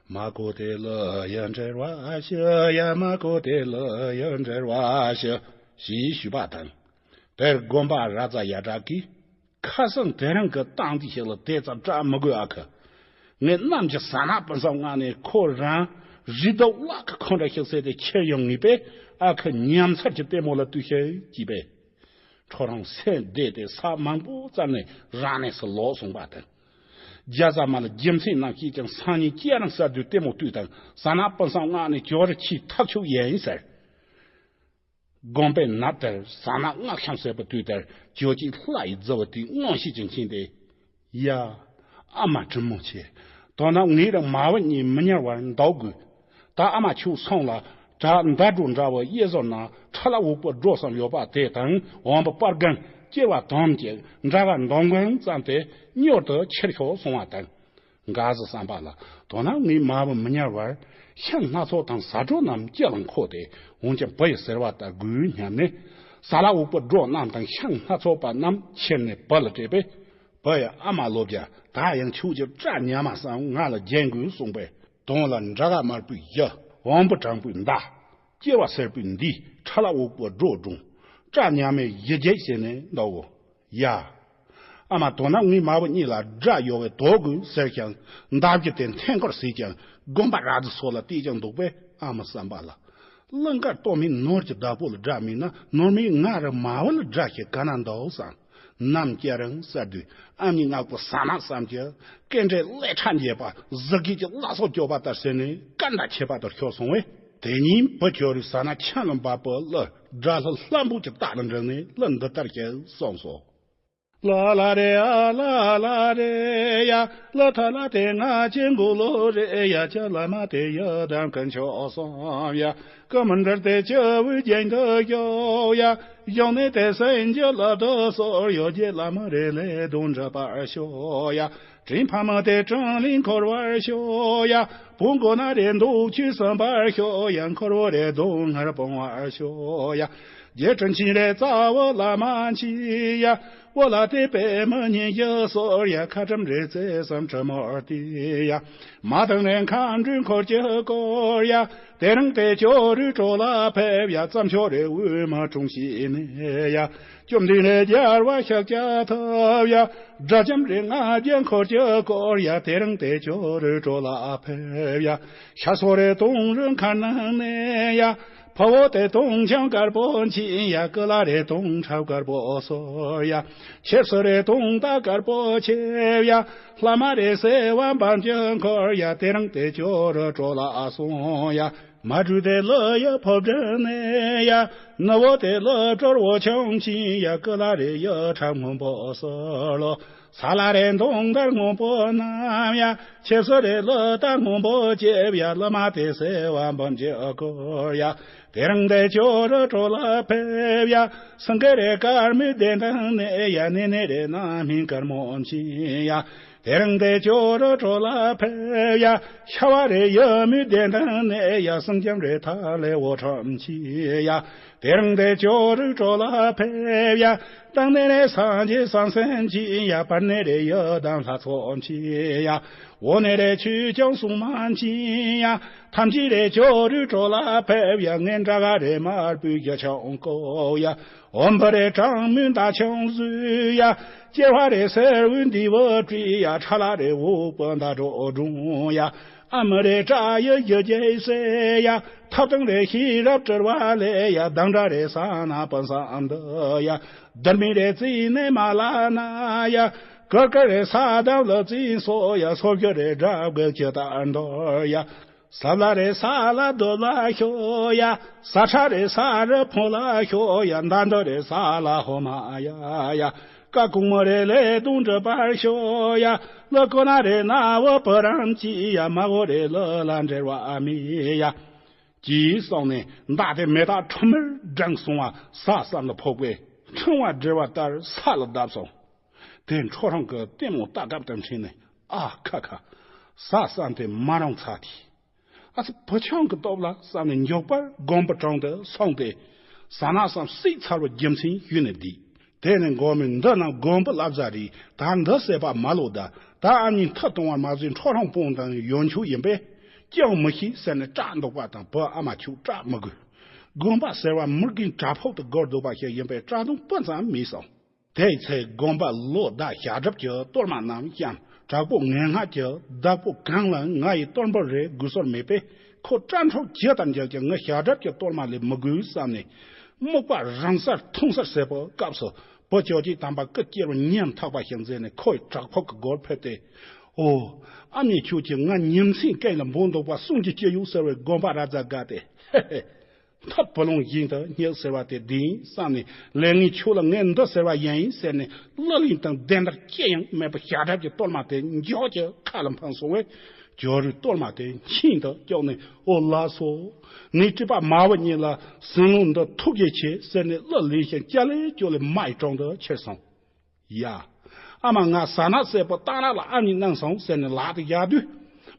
མ་གོ་དེ་ལ་ཡ་འདྲེར་བ་ཤི་ཡ་མ་གོ་དེ་ལ་ཡ་འདྲེར་བ་ཤི། ཞེས་ཞུས་པ་དང་། དེར་དགོན་པ་ར་ཛ་ཡ་དྲག་གིས། ཁ་སང་དེ་རིང་གི་སྟངས་འདི་ཞིག་ལ་དེ་ཙམ་སྐྲག་མི་དགོས་ཨ་ཁུ། ངས་ནམ་གྱི་ཟ་ན་སྤུན་སང་ང་ནས་ཁོ་རང་རི་དྭགས་བླ་གི་ཁོང་འདྲ་ཞིག་བསད་དེ་ཁྱེར་ཡོང་ངེས་པས་ཨ་ཁུ་ཉམས་ཚར་གྱི་ལྟད་མོ་ལ་ལྟོས་ཤིག་ཅེས་པས། ཁྲོ་རང་སེམས་བདེ་སྟེ་ས་མང་པོ་བཙལ་ནས་རང་གནས་སུ་ལོག་སོང་བ་དང་། རྒྱ་བཟའ་མ་ལ་རྒྱུ་མཚན་རྣམས་བཤད་ཀྱང་སང་ཉིན་ཁྱེད་རང་གསར་དུ་ལྟད་མོ་ལྟོས་དང་ཟ་ན་སྤུན་སང་ང་ནས་ཇོ་རུ་ཁྱེད་ཐག་ཆོད་ཡིན་ཟེར། དགོན་པའི་ནང་དུ་ཟ་ན་སྔགས་ཤམ་ཟེར་བའི་དུས་དེར་ཇོ་སྐྱིད་ལྷ་ཡི་རྫི་བོ་དེས་མངོན་ཤེས་ཀྱིས་མཁྱེན་ཏེ། ཡ། ཨ་མ་དྲིན་མོ་ཆེ། དོ་ན་ངའི་རང་མ་བུ་གཉིས་མི་ཉར་བར་འདུག་དགོས། ད་ཨ་མ་ཁྱོད་སོང་ལ་བྲག་མདའ་སྒྲོ་འདྲ་བོ་གཡས་ཟུར་ན་ཁྲ་ལ་འུག་པོ་སྒྲོ་གསུམ་ཡོད་པ་དེ་དང་བོན་པོ་པར་སྒང་སྐྱེ་བ་དོམ་གྱི་འདྲ་བ་འདོམ་གང་བརྩམས་ཏེ་མྱུར་དུ་ཁྱེར་ཤོག་གསུང་བ་དང་། འགའ་ཟི་བསམ་པ་ལ་དོ་ན་ངའི་མ་བུ་མི་ཉར་བར་ཤིང་སྣ་ཚོགས་དང་ཟ་འཕྲོ་རྣམས་ཅི་ལ་མཁོ་སྟེ་འོན་ཀྱང་བུ་ཡི་ཟེར་བ་ལྟར་དགོས་སྙམ་ནས་ཟ་ལ་འུག་པོ་སྒྲོ་རྣམས་དང་ཤིང་སྣ་ཚོགས་པ་རྣམས་ཁྱེར་ནས་བུ་ལ་སྤྲད་པས་བུ་ཡི་ཨ་མ་ལོ་བརྒྱ་ད་ཡང་ཁྱོད་ཀྱི་སྐྲ་ཉག་མ་སང་ང་ལ་རྒྱན་དགོས་གསུངས་པས་དོན་ལ་འདྲ་ག་དམར་པོའི་གཞུ་བོན་པོ་དྲང་པོའི་མདའ། སྐྱེ་བ་སེར་པོའི་འདི་ཁྲ་ལ་འུག་པོ་སྒྲོ་སྒྲུང་། སྐྲ་ཉག་མའི་གཞུ་རྒྱས་བྱས་ནས་འདུག་གོ། ཡ། ཨ་མ་དོ་ན་ངའི་མ་བུ་གཉིས་ལ་དགྲ་ཡོད་པའི་དོགས་དགོས་ཟེར་ཀྱང་མདའ་རྒྱུ་དེ་འཐེན་སྐོར་བྱས་ཀྱང་དགོན་པ་ར་ཛི་སོགས་ལ་བལྟས་ཀྱང་འདུག་པས་ཨ་མ་བསམ་པ་ལ། གླིང་དཀར་སྟོད་སྨད་ནོར་གྱི་བདག་པོ་ལ་དགྲ་མེད་ན་ནོར་མེད་ང་རང་མ་བུ་ལ་དགྲ་ཞིག་ག་ན་འདུག་བསམ། ནམ་སྐྱ་རིང་སར་དུས་ཨ་མྱེས་ང་པོ་ཟ་ན་བསམ་གྱི་སྐད་འདྲའི་ཀླད་ཁྲ་འགྱེད་པ་གཟི་གིས་ཀྱི་བླ་སྲོག་སྐྱོབ་པ་ལྟར་ཟེར་ནས་སྐད་འདྲ་ཆད་པ་ལྟར་ཤོར་སོང་བས། དེ་ཉིན་བུ་ཁྱོད་རིག་ཟ་ན་ཆང་ལ་འབབ་པའི་གླུ་དགྲ་ལྷ་ལྷ་འབུ་གྱི་རྟ་ལ་འགྲིལ་ནས་གླུ་འདི་ལྟར་སྐྱེལ་གསུངས་སོ། ལ་ལ་རེ་ཨ་ལ་ལ་རེ་ཡ། ལ་ཐ་ལ་དེ་ང་ཅི་མགོ་ལོ་རེ་ཡ། ཅ་ལ་མ་དེ་ཡ་དམ་ཀུན་མཆོག་གསུམ་ཡ། ཀུ་མུ་འདྲར་དེ་ཅི་བུ་རྒྱན་དུ་ཤོག་ཡ། གཞུང་ནས་དེ་སེམས་ཀྱི་ལ་དུ་སོར་ཡོད་རྒྱལ་ལ་མ་རེ་ལས་དོན་འགྲུབ་པར་ཤོག་ཡ། དྲིན་ཕ་མ་དེ་དྲིན་ལས་འཁོར་བར་ཤོག་ཡ། བུ་མགོ་ན་རེ་འདུག་ཆུ་སོན་པར་ཤོག་ཡ། འཁོར་བོ་རེ་སྡུག་བསྔལ་སྤོང་བར་ཤོག་ཡ། རྗེ་དྲིན་ཆེན་རེ་རྩ་བོ་ལ་མ་མཆིས་ཡ། བོ་ལ་དེ་པའི་མི་ཉན་ཡ་སོར་ཡ། ཁ་ཁྲམ་རེ་རྩེ་སམ་དྲི་མོར་བལྟས་ཡ། མ་དང་ནས་མཁའ་འགྲོའི་འཁོར་གྱི་སྐོར་ཡ། དེ་རིང་དེ་ཁྱོད་རུ་གྲོ་ལ་ཕེབས་ཡ། བརྩམས་ཆོས་རེ་འུ་མ་དྲུང་ཞིག་ནས་ཡ། བཅོམ་ལྡན་རེ་རྒྱལ་བ་ཤཱཀྱ་ཐུབ་ཡ། དགྲ་བཅོམ་རེ་ལྔ་བརྒྱ་འཁོར་གྱི་སྐོར་ཡ། དེ་རིང་དེ་ཁྱོད་རུ་གྲོ་ལ་ཕེབས་ཡ། ཤ་སོ་རེ་དུང་རུ་མཁར་ནང་ནས་ཡ། ཕུ་བོ་དེ་དུང་ཆང་དཀར་པོ་འཁྱིལ་ཡ། ཀུ་ལ་རེ་དུང་ཁྲབ་དཀར་པོ་གསོལ་ཡ། ཆེ་སོ་རེ་དུང་རྟ་དཀར་པོ་ཆེབ་ཡ། ལྷ་མ་རེ་སེ་བ་འབམ་གྱི་འཁོར་ཡ། དེ་རིང་དེ་ཁྱོད་རུ་གྲོ་ལ་སོང་ཡ། མ་གྲུ་དེ་ལུ་ཡ་ཕོ་བྲང་ནས་ཡ། ནུ་བོ་དེ་ལུ་གྲོར་བོ་ཆང་འཁྱིལ་ཡ། ཀུ་ལ་རེ་ཡ་ཁྲབ་སྔོན་པོ་གསོལ་ལོ། ས་ལ་རེ་མདུང་དར་སྔོན་པོ་བསྣམས་ཡ། ཆེ་སོ་རེ་ལུ་རྟ་སྔོན་པོ་བཅེབས་ཡ། ལྷ་མ་དེ་སེ་བ་འབམ་གྱི་འཁོར་ཡ། དེ་རིང་དེ་ཁྱོད་རུ་གྲོ་ལ་ཕེབས་ཡ། སེང་གེ་རེ་དཀར་མོའི་གདན་སྟེང་ནས་ཡ། ནེ་ནེ་རེ་རྣམ་སྨིན་དཀར་མོ་འཁྱིལ་ཡ། དེ་རིང་དེ་ཁྱོད་རུ་གྲོ་ལ་ཕེབས་ཡ། ཤ་བ་རེ་ཡུ་མོའི་གདན་སྟེང་ནས་ཡ། སེང་ལྕམ་རེ་ཐ་ལེ་འོ་ཁྲམ་འཁྱིལ་ཡ། དེ་རིང་དེ་ཁྱོད་རུ་གྲོ་ལ་ཕེབས་ཡ། བརྟན་གནས་རེ་སངས་རྒྱས་སངས་སེམས་འཁྱིལ་ཡ། བར་གནས་རེ་ཡི་དམ་ལྷ་ཚོགས་འཁྱིལ་ཡ། འོག་གནས་རེ་ཆོས་སྐྱོང་སྲུང་མ་འཁྱིལ་ཡ། ཐམས་ཅད་རེ་ཁྱོད་རུ་གྲོ་ལ་ཕེབས་ཡ། ངན་དགྲ་ག་རེ་དམར་པོའི་རྒྱ་ཆང་བཀོལ་ཡ། འོམ་བུ་རེ་གྲང་མོའི་མདའ་ཆང་བཟོས་ཡ། སྐྱེ་བ་རེ་སེར་བའི་འདི་བུ་བྲིས་ཡ། ཁྲ་ལ་རེ་འུག་པའི་མདའ་གྲོགས་སྒྲོང་ཡ། ཨ་མི་རེ་སྐྲ་ཡི་ཡི་གེ་གསལ་ཡ། ཐབ་སྟེང་རེ་ཤེས་རབ་དྲིལ་བ་ལས་ཡ། སྡང་དགྲ་རེ་ས་ན་བུན་སང་འདི་ཡ། སྡུག་མི་རེ་རྩིས་ནས་མ་ལ་ན་ཡ། ཀིར་ཀིར་རེ་ས་དམ་ལ་རྩིས་སོ་ཡ། སོ་སྐྱོ་རེ་དགྲ་བགེགས་ཀྱི་རྟ་འདོར་ཡ། ས་བླ་རེ་ས་ལ་རྡོ་ལ་ཤོ་ཡ། ས་ཁྲ་རེ་ས་རི་ཕུང་ལ་ཤོ་ཡ། མདའ་འདི་རེ་ས་ལ་ཧོ་མ་ཡ་ཡ། ཀ་ཀུང་མོ་རེ་ལས་དུང་འགྲིབ་པར་ཤོ་ཡ། ལ་ཀོ་ན་རེ་ན་བོ་བུ་རང་ཅི་ཡ། མ་བོ་རེ་ལ་ལ་འབྲེལ་བ་མི་ཡ། ཅིའི་སོང་ནས་མདའ་དེ་མེ་སྟག་ཁྲོ་མོར་བསྒྲེངས་སོང་བ། ས་བསམ་ལ་ཕོག་པས་ཕྲེང་བ་བསྒྲིལ་བ་ལྟར་ས་ལ་བརྡབས་སོང་། དེ་ཁྲོ་རང་གི་ལྟད་མོ་ལྟ་སྐབས་དང་འཕྲད་ནས་ཨ་ཁ་ཁ། ས་བསམ་དེ་མ་རུང་ཚ་དེ། ཨ་ཙི་བུ་ཆུང་གི་སྟོབས་ལ་བསམ་ནས་མགྱོགས་པར་དགོན་པ་དྲུང་དུ་སོང་སྟེ། ཟ་ན་བསམ་སྲིད་ཚར་བ་རྒྱུ་མཚན་ཞུས་ནས་བསྡད། དེ་ནས་དགོན་མོས་འདི་ནང་དགོན་པ་བླ་བཟའ་རེད། ད་འདི་བསད་པ་མ་ལོ་ད། ད་ཨ་མྱེས་མཐུ་གཏོང་བར་མ་བཟོད་ཁྲོ་རང་དཔུང་དང་ཡོན་ཆོད་ཡིན་པས་ཅང་མི་ཤེས་ཟེར་ནས་སྐྲག་འདུག་པ་དང་། བུ་ཨ་མ་ཁྱོད་སྐྲག་མི་དགོས། དགོན་པ་ཟེར་བ་མི་རྒན་གྲྭ་ཕོག་ཏུ་སྒོར་འདུག་པ་ཞིག་ཡིན་པས་སྐྲག་དུང་སྤུ་ཙམ་མེད་སོང་། དེའི་ཚེ་དགོན་པ་ལོ་ཟླ་ཞག་གྲབས་ཀྱི་གཏོར་མ་རྣམས་བཤམས། དྲག་པོ་ངན་སྔགས་ཀྱི་བདག་པོ་གང་ལ་ང་ཡི་གཏོར་འབུལ་རེ་དགོས་སོར་མེད་པས། ཁོ་སྐྲ་འཁྲོག་ཇི་ལྟར་འཇལ་ཀྱང་ངའི་ཞག་གྲབས་ཀྱི་གཏོར་མ་ལས་མི་དགོས་བསམ་ནས། སྨུག་པ་རང་སར་འཐུང་སར་ཟད་པའི་སྐབས་སུ། བུ་ཅོ་ཅེ་དམ་པ་སྐུ་སྐྱེ་བ་ཉམ་ཐག་པ་ཞིག་མཛད་ནས་ཁོ་ཡི་བྲག་ཕུག་གི་སྒོར་ཕེབས་ཏེ། ཨོ། ཨ་མྱེས་ཁྱོད་ཀྱིས་ང་ཉིན་མཚན་ཀུན་ལ་འབོད་འདུག་པ་གསུང་རྒྱུ་ཅི་ཡོད་ཟེར་བས་དགོན་པ་ར་ཛ་དགའ་སྟེ། ཧེ་ཧེ། མཐའ་བུ་ལོང་བཞིན་དུ་སྙེག་ཟེར་བ་དེ་བདེན་བསམ་ནས། ལས་ངན་ཁྱོད་ལ་ངས་འདི་ཟེར་བ་ཡིན་ཟེར་ནས། གླུ་ལེན་དང་བདེན་བདར་ཅི་ཡང་མེད་པར་ཞག་གྲབས་ཀྱི་གཏོར་མ་དེ་མགྱོགས་ཀྱིས་ཁ་ལ་འཕངས་སོང་བས། ཇོ་རུའི་གཏོར་མ་དེ་མཆིང་དུ་བཅུག་ནས། ཨོ་ལགས་སོ། ངའི་སྲིད་པ་མ་བུ་གཉིས་ལ་ཟིན་ལུགས་འདི་ཐུགས་རྗེ་ཆེ་ཟེར་ནས་གླུ་ལེན་ཞིང་ཅ་ལེ་ཅོ་ལེ་མ་ཡི་དྲུང་དུ་ཁྱེར་སོང་། ཡ། ཨ་མ་ང་ཟ་ན་བསད་པའི་གཏང་རག་ལ་ཨ་མྱེས་གནང་སོང་ཟེར་ནས་ལག་ཏུ་བཞག་དུས།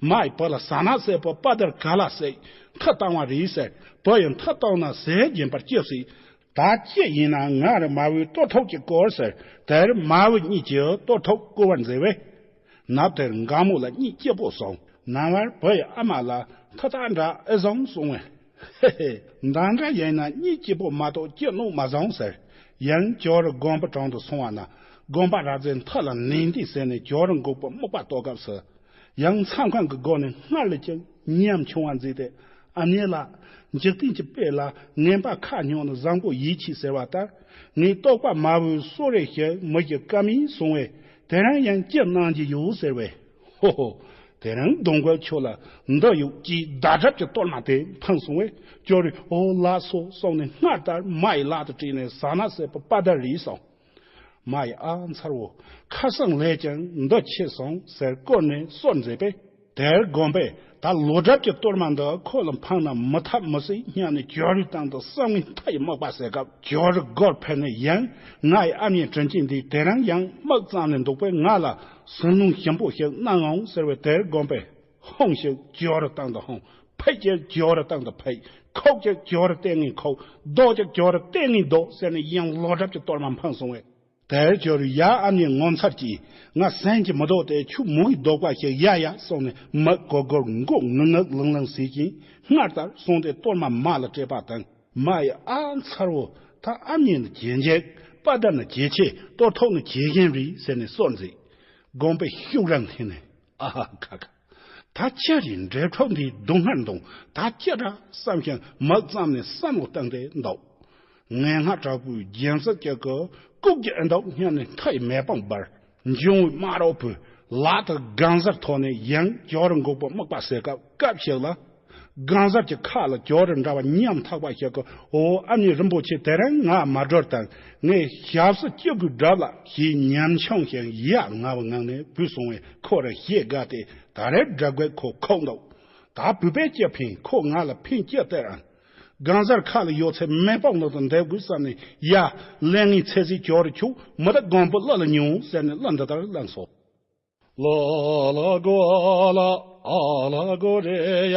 མ་ཡིས་བུ་ལ་ཟ་ན་བསད་པའི་དཔའ་དར་ག་ལ་བསད། མཐུ་བཏང་བ་རེད་ཟེར། བུ་ཡིས་མཐུ་བཏང་ན་ཟས་སྦྱིན་པར་སྐྱེ་སྲིད། ད་ཅི་ཡིན་ན་ང་རང་མ་བུའི་གཏོར་ཐུག་ཅིག་བསྐོར་ཟེར། དེར་མ་བུ་གཉིས་ཀྱིས་གཏོར་ཐུག་བསྐོར་བར་མཛད་པས། ནབ་དེར་འགག་མོ་ལ་གཉིད་སྐྱིད་པོ་སོང་། ནངས་པར་བུ་ཡིས་ཨ་མ་ལ་མཐུ་རྟགས་འདྲ་ཨེ་བཟང་གསུང་བས། ཧེ་ཧེ། འདང་འདྲ་ཡིན་ན་གཉིད་སྐྱིད་པོ་མ་གཏོགས་སྐྱིད་ནོ་མ་བཟང་ཟེར། ཡང་ཇོ་རུ་དགོན་པ་དྲུང་དུ་སོང་བ་ན། དགོན་པ་ར་ཛའི་མཐུ་ལ་ནན་ཏན་ཟེར་ནས་ཇོ་རུ་འགོག་པའི་སྨུག་པ་གཏོར་སྐབས་སུ། ཡང་མཚམས་ཁང་གི་སྒོ་ནས་སྔར་ལས་ཀྱང་ཉམ་ཆུང་བ་མཛད་དེ། ཨ་ནེ་ལགས། འཇིག་རྟེན་གྱི་དཔེ་ལ་ངན་པ་ཁ་སྙོག་ནི་བཟང་པོ་ཡིད་ཆེས་ཟེར་བ་ལྟར། ངའི་རྟོགས་པ་མ་བུའི་གསོལ་རས་ཞིག་མི་ཞིག་བཀའ་མིན་གསུང་བས། དེ་རིང་ཡང་ཅི་གནང་རྒྱུ་ཡོད་ཟེར་བས། ཧོ་ཧོ། དེ་རིང་གདོང་རྒོད་ཁྱོད་ལ་འདི་ཡོད་ཅེས་ཟླ་གྲབ་ཀྱི་གཏོར་མ་དེ་འཕངས་སོང་བས། ཅོ་རི་ཨོ་ལགས་སོ་གསུངས་ནས་སྔར་ལྟར་མ་ཡི་ལག་ཏུ་སྤྲད་ནས་ཟ་ན་ཟེར་པའི་པ་དར་རིལ་སོང་། མ་ཡི་ཨ་མཚར་བོ། ཁ་སང་ལས་ཀྱང་འདི་ཆེ་སོང་ཟེར་བསྐོར་ནས་གསོལ་མཛད་པས། དེར་དགོན་པས་ད་ལོ་གྲབས་ཀྱི་གཏོར་མ་འདི་ཁོ་ལ་འཕངས་ན་མི་ཐབས་མི་སྲིད་སྙམ་ནས་ཇོ་རུའི་སྟེང་དུ་བསམ་ངན་མཐའ་ཡི་དམག་པ་ཟེར་སྐབས། ཇོ་རུ་སྒོར་ཕེབས་ནས་ཡང་ང་ཡི་ཨ་མྱེས་དྲིན་ཅན་འདིས་དེ་རིང་ཡང་དམག་བརྩམས་ནས་འདུག་པས། ང་ལ་ཟུར་སྣོན་ཞིམ་པོ་ཞིག་གནང་ངོ་ཟེར་བས། དེར་དགོན་པས། ཧོང་ཞིག་ཇོ་རུ་སྟེང་དུ་ཧོང་། ཕེབས་ཀྱི་ཇོ་རུ་སྟེང་དུ་ཕེབས། ཁོག་ཀྱི་ཇོ་རུ་ལྟས་ངན་ཁོག། ལྡོག་ཀྱི་ཇོ་རུ་ལྟས་ངན་ལྡོག་ཟེར་ནས་ཡང་ལོ་གྲབས་ཀྱི་གཏོར་མ་འཕངས་སོང་བས། དེར་ཇོ་རུས་ཡ་ཨ་མྱེས་ངོ་མཚར་གྱིས། ང་ཟན་གྱིས་མི་ལྡོག་སྟེ་ཁྱོད་མོ་ཡིས་ལྡོག་པ་ཞིག་ཡ་ཡ་གསུངས་ནས་མི་གོ་གོར་མགོ་ངུ་ངག་ལང་ལང་ཟེར་གྱིན་སྔར་ལྟར་སོང་སྟེ་གཏོར་མ་མ་ལ་སྤྲད་པ་དང་། མ་ཡི་ཨ་མཚར་བོ། ད་ཨ་མྱེས་ནི་ཇེ་འཇེག། པ་དར་ནི་ཇེ་ཆེ། གཏོར་ཐོག་ནི་ཇེ་ཞན་རེད་ཟེར་ནས་གསོལ་མཛད། དགོན་པའི་ཤུགས་རང་འཐེན་ནས། ཨ་ཧ་ཁ་ཁ། ད་ཅི་རེད། འབྲེལ་ཕྲུག་འདིའི་སྡུག་བསྔལ་འདོང་ད་ཅི་འདྲ་བསམ་ཞིང་མི་གཙང་ནས་བསམ་བློ་བཏང་སྟེ་འདུག་ངན་སྔགས་དྲག་པོའི་རྒྱན་ཟེར་གྱི་གི་ལྐུགས་ཀྱི་ཨེ་འདུག་སྙམ་ནས་མཐའ་ཡི་མེ་དཔུང་འབར། འབྱུང་བའི་དམག་རོགས་པོས་ལག་ཏུ་སྒང་གཟར་ཐོགས་ནས་ཡང་ཇོ་རུ་འགོག་པའི་དམག་པ་ཟེར་སྐབས། སྐབས་ཤིག་ལ། སྒང་གཟར་གྱི་ཁ་ལ་ཇོ་རུ་འདྲ་བ་ཉམ་ཐག་པ་ཞིག་གིས། ཨོ་ཨ་མྱེས་རིན་པོ་ཆེ། དེ་རིང་ང་མ་གྲོལ་དང་ངའི་ཞབས་སུ་སྐྱོབ་དགོས་གྲབས་ལ་ཞེས་ཉམ་ཆུང་ཞིང་ཡ་ང་བའི་ངང་ནས་བུད་སོང་བས། ཁོ་རང་ཞེད་དགའ་སྟེ་ད་རེས་དགྲ་རྒོད་ཁོ་ཁུག་འདུག་ད་བུད་པས་ཅི་ཕན། ཁོ་ང་ལ་ཕན་ཅི་སྟེར་ཨང་། སྒང་གཟར་ཁ་ལ་ཡོད་ཚད་མེ་དཔུང་ལག་ཏུ་འདེབས་དགོས་བསམ་ནས། ཡ། ལས་ངན་ཚེ་ཟད་ཇོ་རུ་ཁྱོད་མི་ད་དགོན་པའི་གླུ་ལ་ཉོན་ཟེར་ནས་གླུ་འདི་ལྟར་བླངས་སོ། ལོ་ལོ་གོ་ལ་ཨ་ལ་གོ་རེ་ཡ།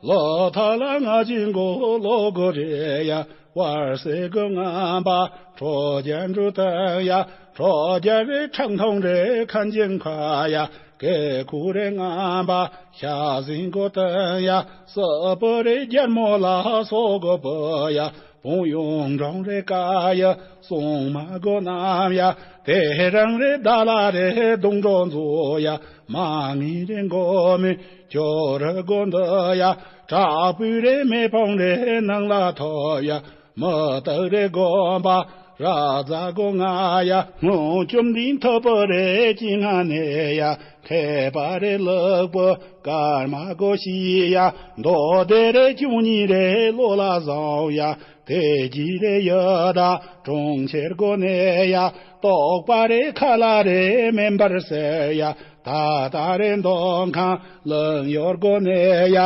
ལོ་ཐ་ལ་ང་ཅི་གོ་ལོ་གོ་རེ་ཡ། བར་སེ་གོ་ང་པ་ཁྲོ་རྒྱ་འགྲོ་ད་ཡ། ཁྲོ་རྒྱ་རེ་ཁྲང་ཐོང་རེ་ཁན་ཅིང་ཁ་ཡ། ཀེ་ཁུ་རེ་ང་པ་ཤ་ཟིན་གོ་ད་ཡ། སི་པོ་རེ་རྒྱལ་མོ་ལ་སོ་གོ་པོ་ཡ། བོང་ཡོང་འབྲོང་རེ་ཀ་ཡ། སོང་མ་གོ་ནམ་ཡ། དེ་རང་རེ་ད་ལ་རེ་དུང་འགྲོ་མཛོ་ཡ། མ་ངི་རེ་མགོ་མི་ཅོ་ར་གོ་འདི་ཡ། དྲག་པོའི་རེ་མེ་དཔུང་རེ་ནང་ལ་ཐོབ་ཡ། མི་དག་རེ་དགོན་པ་ར་ཛ་གོ་ང་ཡ། སྔོན་བཅོམ་ལྡན་ཐུབ་པ་རེ་ཅི་ང་ནས་ཡ། མཁས་པ་རེ་ལག་པ་སྐར་མ་གོ་ཤི་ཡ། མདོ་སྡེ་རེ་བཅུ་གཉིས་རེ་བློ་ལ་བཟང་ཡ། དེ་རྗེས་རེ་ཡ་ད་གྲོང་ཁྱེར་གོ་ནས་ཡ། རྟོགས་པ་རེ་ཁ་ལ་རེ་མེ་འབར་ཟེར་ཡ། ད་ད་རེ་མདོ་ཁང་ལང་ཡོར་གོ་ནས་ཡ།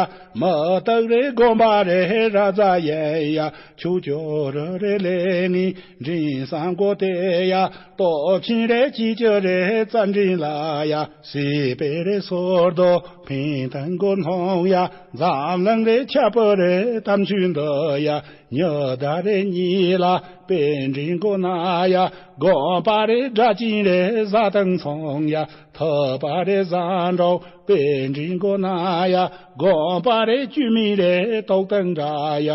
མི་དག་རེ་དགོན་པ་རེ་ར་ཛ་ཡེ་ཡ། ཆུ་ཅོ་ར་རེ་ལེ་ངི་འདྲིན་སང་གོ་དེ་ཡ། སྟོབས་ཆེན་རེ་ཅི་ཅི་རེ་རྩ་འདྲིན་ལ་ཡ། སི་པེ་རེ་སོར་དོ་ཕིན་ཐང་གོ་ནོང་ཡ། འཛམ་གླིང་རེ་ཆ་པོ་རེ་དམ་ཆུ་འདི་ཡ། ཉི་ཟླ་རེ་གཉིས་ལ་དཔེ་འདྲིན་གོ་ན་ཡ། དགོན་པ་རེ་སྒྲ་ཅན་རེ་ཟ་དང་ཚོང་ཡ། ཐུབ་པ་རེ་ཟ་འགྲོ་དཔེ་འདྲིན་གོ་ན་ཡ། དགོན་པ་རེ་བཅུ་མིན་རེ་རྟོག་དང་འདྲ་ཡ།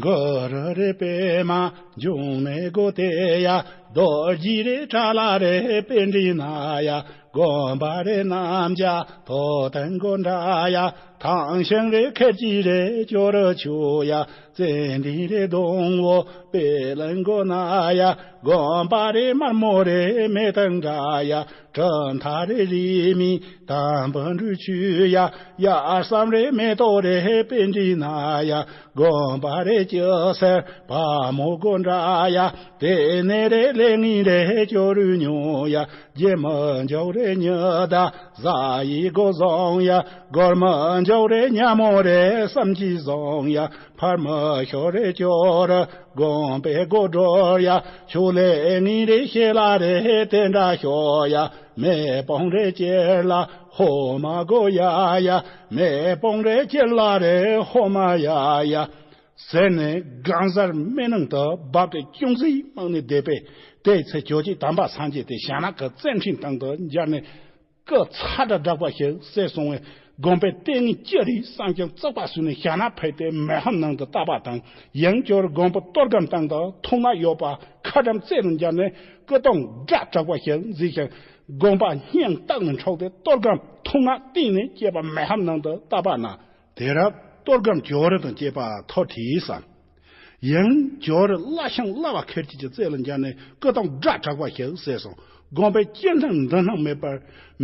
གུ་རུ་རེ་པད་མ་འབྱུང་གནས་གོ་དེ་ཡ། རྡོ་རྗེ་རེ་ཏྲ་ལ་རེ་དཔེ་འདྲིན་ན་ཡ། དགོན་པ་རེ་རྣམ་རྒྱལ་ཐོབ་དང་གོ་འདྲ་ཡ། ཐང་ཤིང་རེ་ཁེར་གྱི་རེ་ཅོ་རུ་ཆུ་ཡ། ཙན་དན་རེ་སྡོང་བོ་དཔེ་ལེན་གོ་ན་ཡ། དགོན་པ་རེ་དམར་མོ་རེ་མེ་དང་འདྲ་ཡ། གྲུབ་མཐའ་རེ་རིས་མེད་དམ་པ་འབྲུ་ཆུ་ཡ། ཡ་བསམ་རེ་མེ་ཏོག་རེ་དཔེ་འདྲིན་ན་ཡ། དགོན་པ་རེ་སྐྱ་སེར་བ་མོ་གོ་འདྲ་ཡ། དེ་ནས་རེ་ལས་ངན་རེ་ཅོ་རུ་ཉོ་ཡ། རྗེ་མི་འཇོག་རེ་ཉི་ཟླ་གཟའ་ཡི་གོ་བཟང་ཡ། སྒོར་མི་འཇོག་རེ་ཉ་མོ་རེ་བསམ་གྱིས་བཟང་ཡ། ཕར་མི་ཤོར་རེ་ཅོ་རུ་དགོན་པའི་གོ་སྒྲོལ་ཡ། ཆུ་ལས་ངན་རེ་ཤེ་ལ་རེ་དེ་འདྲ་ཤོ་ཡ། མེ་དཔུང་རེ་ཅེར་ལ་ཧོ་མ་གོ་ཡ་ཡ། མེ་དཔུང་རེ་ཅེར་ལ་རེ་ཧོ་མ་ཡ་ཡ། ཟེར་ནས་སྒང་གཟར་མེ་ནང་དུ་བབས་ཏེ་ཅུང་ཟད་རྨང་ནས་བསྡད་པས། དེའི་ཚེ་ཇོ་རྗེ་དམ་པ་སངས་རྒྱས་དེ་ཞྭ་ནག་གི་བཙན་ཁྲིད་སྟེང་དུ་འབྱར་ནས་སྐུ་ཚ་དྲག་དྲག་པ་ཞིག་བསད་སོང་བས། དགོན་པའི་ལྟས་ངན་ཅི་རེད་བསམ་ཞིང་བཙོག་པ་བཟོས་ནས་ཞྭ་ནག་ཕུད་དེ་མེ་ཧམ་ནང་དུ་བཏབ་པ་དང་། ཡང་ཇོ་རུ་དགོན་པའི་གཏོར་སྒམ་སྟེང་དུ་ཐུག་ནག་ཡོད་པ་ཁ་གྲམ་རྩེ་རུ་འབྱར་ནས་སྐུ་གདུང་སྒྲ་དྲག་པ་ཞིག་བཟི་ཞིང་། དགོན་པ་སྙིང་ཐག་ནས་འཕྲོག་སྟེ་གཏོར་སྒམ་ཐུག་ནག་གཏིང་ནས་སྐྱེས་པ་མེ་ཧམ་ནང་དུ་བཏབ་པ་ན། དེ་རབས་ གཏོར་སྒམ་ཇོ་རི་དང་བཅས་པ་ཐོག་བྲིས་སམ། ཡང་ཇོ་རི་བླ་ཞང་གླ་བ་ཁེར་སྐྱེས་ཀྱི་རྩེ་ལ་འབྱར་ནས་སྐུ་ཐང་སྒྲ་གྲགས་པ་ཞིག་གསལ་སོང་། དགོན་པའི་སྤྱི་སྣང་འདི་སྣང་མེད་པར་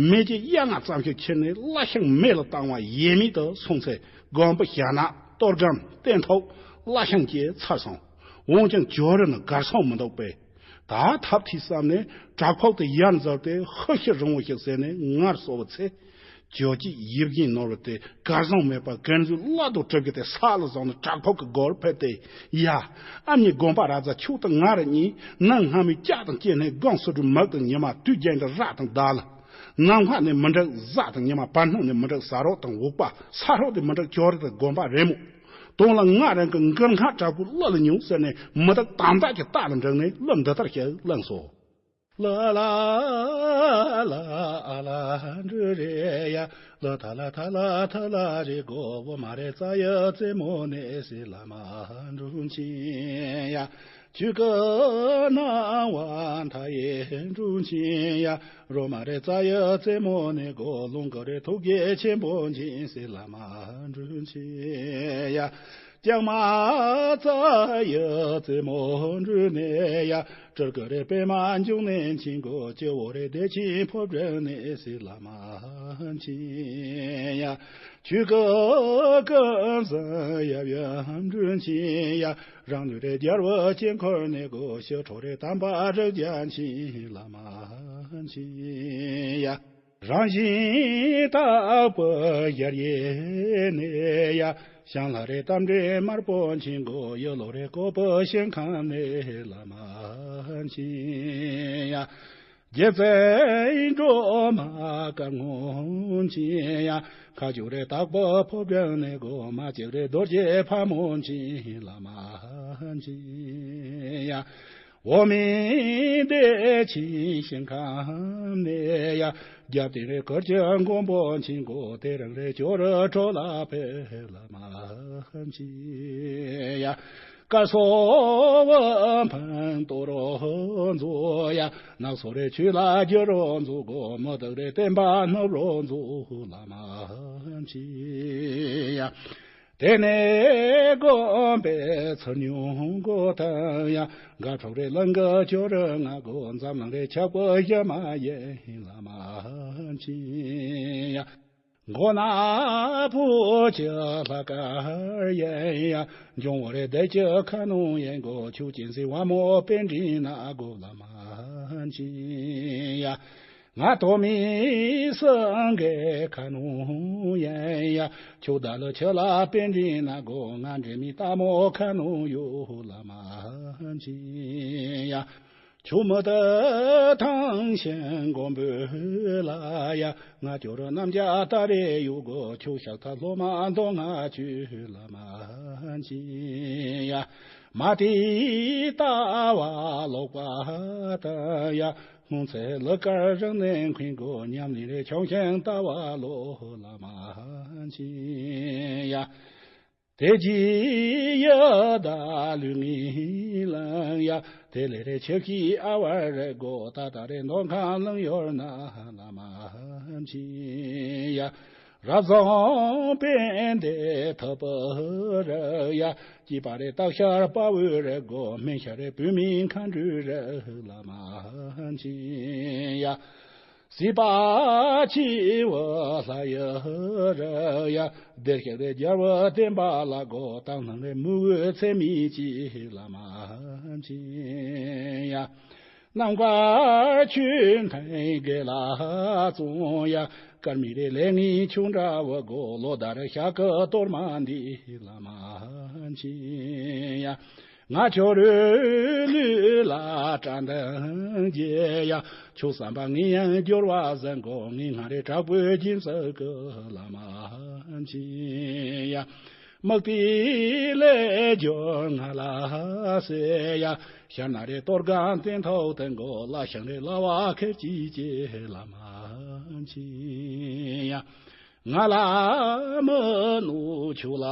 མེ་ལྕེ་གཡའ་ང་ཙམ་ཞིག་ཁྱེར་ནས་བླ་ཞང་མེ་ལ་བཏང་བ་ཡེ་མེད་དུ་སོང་ཚེ། དགོན་པ་ཞྭ་ནག་གཏོར་སྒམ་སྟོན་ཐོག་བླ་ཞང་བཅས་ཚར་སོང་། འོན་ཀྱང་ཇོ་རི་ནི་གར་སོང་མི་འདུག་པས། ད་ཐབས་ཐིག་བསམ་ནས་བྲག་ཕུག་དེ་ཡར་འཛེགས་ཏེ་ཧུ་ཤི་རིང་བོ་ཞིག་ཟེར་ནས་ངལ་གསོ་བའི་ཚེ། ཇོ་བོ་རྗེ་ཡིད་བཞིན་ནོར་བུ་དེ་གར་སོང་མེད་པར་གར་མཛོད་བླ་རྡོ་གྲུབ་ཀྱི་དེ་ས་ལ་བཟུང་ནས་བྲག་ཕུག་གི་སྒོར་ཕེབས་ཏེ། ཡ། ཨ་མྱེས་དགོན་པ་ར་ཛ་ཁྱོད་དང་ང་ར་གཉིས་ནང་སྔ་མོའི་ལྕགས་དང་སྐྱེ་ནས་སྒང་སུ་དྲུ་མིག་དང་ཉི་མ་དུས་རྒྱན་གྱི་ར་དང་བདག་ལ། ནམ་མཁའ་ནས་མི་འགྲིག་གཟའ་དང་ཉི་མ། བར་སྣང་ནས་མི་འགྲིག་ཟ་རོག་དང་འུག་པ། ས་རོག་ནས་མི་འགྲིག་ཇོ་རི་དང་དགོན་པ་རེད་མོ། དོན་ལ་ང་རང་གི་མགུར་སྔགས་དྲག་པོའི་གླུ་ལ་ཉོན་ཟེར་ནས་མི་དག་དམ་དྲག་གི་རྟ་ལ་འགྲིག་ནས་གླུ་འདི་ལྟར་ཞིག་བླངས་སོ། ལ་ལ་ལ་ཨ་ལ་འབྲུ་རེ་ཡ། ལ་ཐ་ལ་ཐ་ལ་ཐ་ལ་རེ་གོ་བོ་མ་རེ་ཙ་ཡ་རྩེ་མོ་ནས་སི་ལ་མ་འབྲུ་ཆེན་ཡ། ཆུ་ཀ་སྣང་བ་མཐའ་ཡས་འབྲུ་ཆེན་ཡ། རོ་མ་རེ་ཙ་ཡ་རྩེ་མོ་ནས་གོ་ལུང་ག་རེ་ཐུགས་རྗེ་ཆེན་པོ་འབྱིན་སི་ལ་མ་འབྲུ་ཆེན་ཡ། ལྕང་མ་ཙ་ཡ་རྩེ་མོ་འབྲུ་ནས་ཡ། སྤྲུལ་སྐུ་རེ་པད་མ་འབྱུང་གནས་ཆེན་གོ། སྤྱི་བོ་རེ་བདེ་ཆེན་ཕོ་བྲང་ནས་སི་ལ་མ་ཆེན་ཡ། ཆུ་ཀ་ཀ་ཟ་ཡབ་ཡ་འབྲུ་ཆེན་ཡ། རང་ལུས་རེ་རྒྱལ་བ་དཀྱིལ་འཁོར་ནས་གོ། ཕྱི་ཁྲོ་རེ་དམ་པ་རིགས་རྒྱན་ཆེན་ལ་མ་ཆེན་ཡ། རང་བཞིན་དག་པའི་ཡར་ཡེ་ནས་ཡ། ཞང་ལྷ་རེ་རྟ་མགྲིན་དམར་པོ་ཆེན་གོ། ཡུལ་ལོ་རེ་ཀོ་པོ་ཞིང་ཁམས་ནས་ལ་མ་ཆེན་ཡ། རྗེ་བཙུན་སྒྲོལ་མ་དཀར་སྔོ་ཆེན་ཡ། མཁའ་སྤྱོད་རེ་དྭགས་པོ་ཕོ་བྲང་ནས་གོ། མ་གཅིག་རེ་རྡོ་རྗེ་ཕག་མོ་ཆེན་ལ་མ་ཆེན་ཡ། འོག་མིན་བདེ་ཆེན་ཞིང་ཁམས་ནས་ཡ། རྒྱབ་རྟེན་རེ་གུར་གྱི་མགོན་པོ་ཆེན་གོ། དེ་རིང་རེ་ཇོ་རི་ཁྲོད་ལ་ཕེབས་ལ་མ་ཆེན་ཡ། སྐལ་གསོ་བ་ཕན་ཏོ་རོ་མཛོ་ཡ། ནགས་ཚལ་རེ་ཆོས་ལ་འགྱུར་རོ་མཛོ་གོ། མུ་སྟེགས་རེ་བསྟན་པ་ནུབ་རོ་མཛོ་ལ་མ་ཆེན་ཡ། དེ་ནས་དགོན་པའི་ཚུར་ཉུང་གོ་དང་ཡ། དགའ་གྲོགས་རེ་ལང་གི་ཇོ་རི་ང་གོ། འཛམ་གླིང་རེ་ཆགས་པོ་ཡ་མ་ཡེ་ལ་མ་ཆེན་ཡ། མགོ་ན་བུ་ཅི་ལྷ་དཀར་ཡན་ཡ། འབྱུང་བ་རེ་བདེ་སྐྱིད་ཁ་ནོང་ཡན་གོ། ཆུ་སྐྱེས་སྲིད་བ་མོ་པཎ་ཌི་ན་གོ་ལ་མ་ཆེན་ཡ། ང་ཏོ་མི་སང་གེ་ཁ་ནོང་ཡན་ཡ། ཆུ་ད་ལ་ཆུ་ལ་པཎ་ཌི་ན་གོ། ང་འདྲེ་མི་ལྟ་མོ་ཁ་ནོང་ཡོ་ལ་མ་ཆེན་ཡ། ཆུ་མི་ད་ཐང་ཤན་མགོན་པོའི་ལ་ཡ། ང་ཇོ་རི་རྣམ་རྒྱལ་ལྟ་རེ་ཡུ་གོ། ཆུ་ཤག་ཐ་ལྷོ་མ་མདོ་ང་ཆུ་ལ་མ་ཆེན་ཡ། མ་ཏི་ལྟ་བ་ལོག་པ་ད་ཡ། སྔོན་ཚེ་ལུ་དཀར་རང་ནས་འཁོན་གོ། ཉམས་ལེན་རེ་ཆུང་ཤན་ལྟ་བ་ལོ་ལ་མ་ཆེན་ཡ། དེ་རྗེས་ཡ་ད་ལུས་ངན་ལང་ཡ། དེ་ལས་རེ་ཆབ་ཀྱི་ཨ་བར་རེ་གོ། ད་ད་རེ་མདོ་ཁམས་གླང་ཡོར་ན་ལ་མ་ཆེན་ཡ། རབ་བཟང་དཔལ་ལྡན་ཐུབ་པ་རེ་ཡ། སྐྱེས་པ་རེ་སྟག་ཤར་དཔའ་བོའི་རེ་གོ། སྨན་ཤར་རེ་བུད་མེད་མཁའ་འགྲོའི་རེ་ལ་མ་ཆེན་ཡ། སྲིད་པ་ཆེ་བ་ལྷ་ཡི་རི་ཡ། བདེར་གཤེགས་རེ་རྒྱལ་བ་བསྟན་པ་ལ་གོ། དག་སྣང་རེ་མི་འོས་ཚད་མེད་ཅིག་ལ་མ་ཆེན་ཡ། རྣམ་དཀར་ཆོས་མཐུན་དགེ་ལ་བརྩོན་ཡ། དཀར་མེ་རེ་ལས་ངན་ཆུ་འདྲ་བ་གོ། ལོ་ཟླ་རེ་ཞག་གི་གཏོར་མ་འདི་ལ་མ་ཆེན་ཡ། ང་ཁྱོད་རོལ་ལུས་ལ་དྲན་དང་རྒྱལ་ཡ། ཁྱོད་བསམ་པ་ངས་ཡང་འགྱུར་བ་ཟིན་གོ། ངས་སྔར་རེ་དྲག་པོའི་སྦྱིན་སྲེག་གི་ལ་མ་ཆེན་ཡ། དམག་དེ་ལས་འགྱུར་ང་ལ་ཟེར་ཡ། ཤར་ན་རེ་གཏོར་སྒམ་སྟེང་ཐོག་སྟེང་གོ། ལ་ཤང་རེ་ལ་བ་ཁེར་གྱིས་ཀྱི་ལ་མ་ཆེན་ཡ། ང་ལ་མི་ནུ་ཆུ་ལ་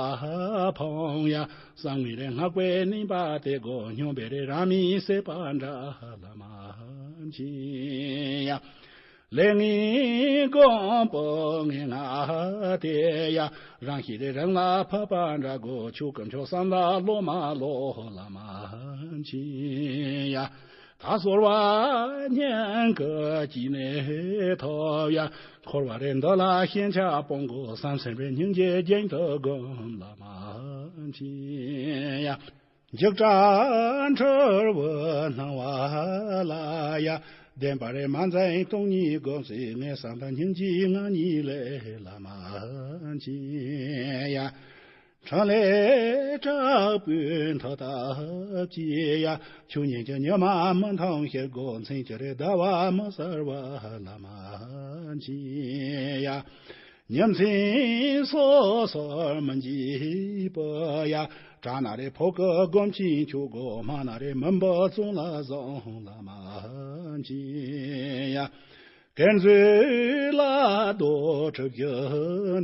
ཕོང་ཡ། བསམ་ངན་རེ་སྔགས་པའི་ནིང་པ་དེ་གོ། སྙོམས་པའི་རེ་རང་མིའི་སྲེད་པ་འདྲ་ལ་མ་ཆེན་ཡ། ལས་ངན་གོམ་པ་ངན་ང་དེ་ཡ། རང་ཤི་རེ་རང་ལ་ཕབ་པ་འདྲ་གོ། ཆོས་སྐུ་མཆོག་བསམ་ལ་ལོ་མ་ལོ་བླ་མ་ཆེ་ཡ། ད་གསོལ་བ་སྙིང་གི་དཀྱིལ་ནས་ཐོབ་ཡ། འཁོར་བ་རེ་འདི་ལ་ཞེན་ཆགས་སྤོང་དགོས་བསམ། སེམས་པའི་སྙིང་རྗེ་རྒྱན་དུ་བསྒོམ་བླ་མ་ཆེ་ཡ། འཇིགས་སྐྲག་འཁྲུལ་བའི་སྣང་བ་ལ་ཡ། བདེན་པ་རེ་མ་འཛིན་སྟོང་ཉིད་སྒོམ་སྲིད། ངས་བསམ་པ་སྙིང་རྗེའི་ངང་ཉིད་ལས་བླ་མ་ཆེ་ཡ། འཕྲིན་ལས་དྲག་པོའི་མཐུ་སྟབས་ཀྱིས་ཡ། ཆོས་ཉིད་ཀྱི་ཉི་མ་མི་མཐོང་ཕྱིར་རྒོལ། མཚན་གྱི་རེ་ཟླ་བ་མི་གསལ་བ་བླ་མ་ཆེ་ཡ། ཉིན་མཚན་སོ་སོར་མི་འཇིགས་པ་ཡ། དྲག་ན་རེ་ཕོ་སྐུ་སྒོམ་ཆེན་མཆོག་གོ། དམའ་ན་རེ་མུན་པ་ཙོང་ལ་བཟང་བླ་མ་ཆེ་ཡ། གན་མཛོད་ལ་རྡོ་གྲུབ་བཞི་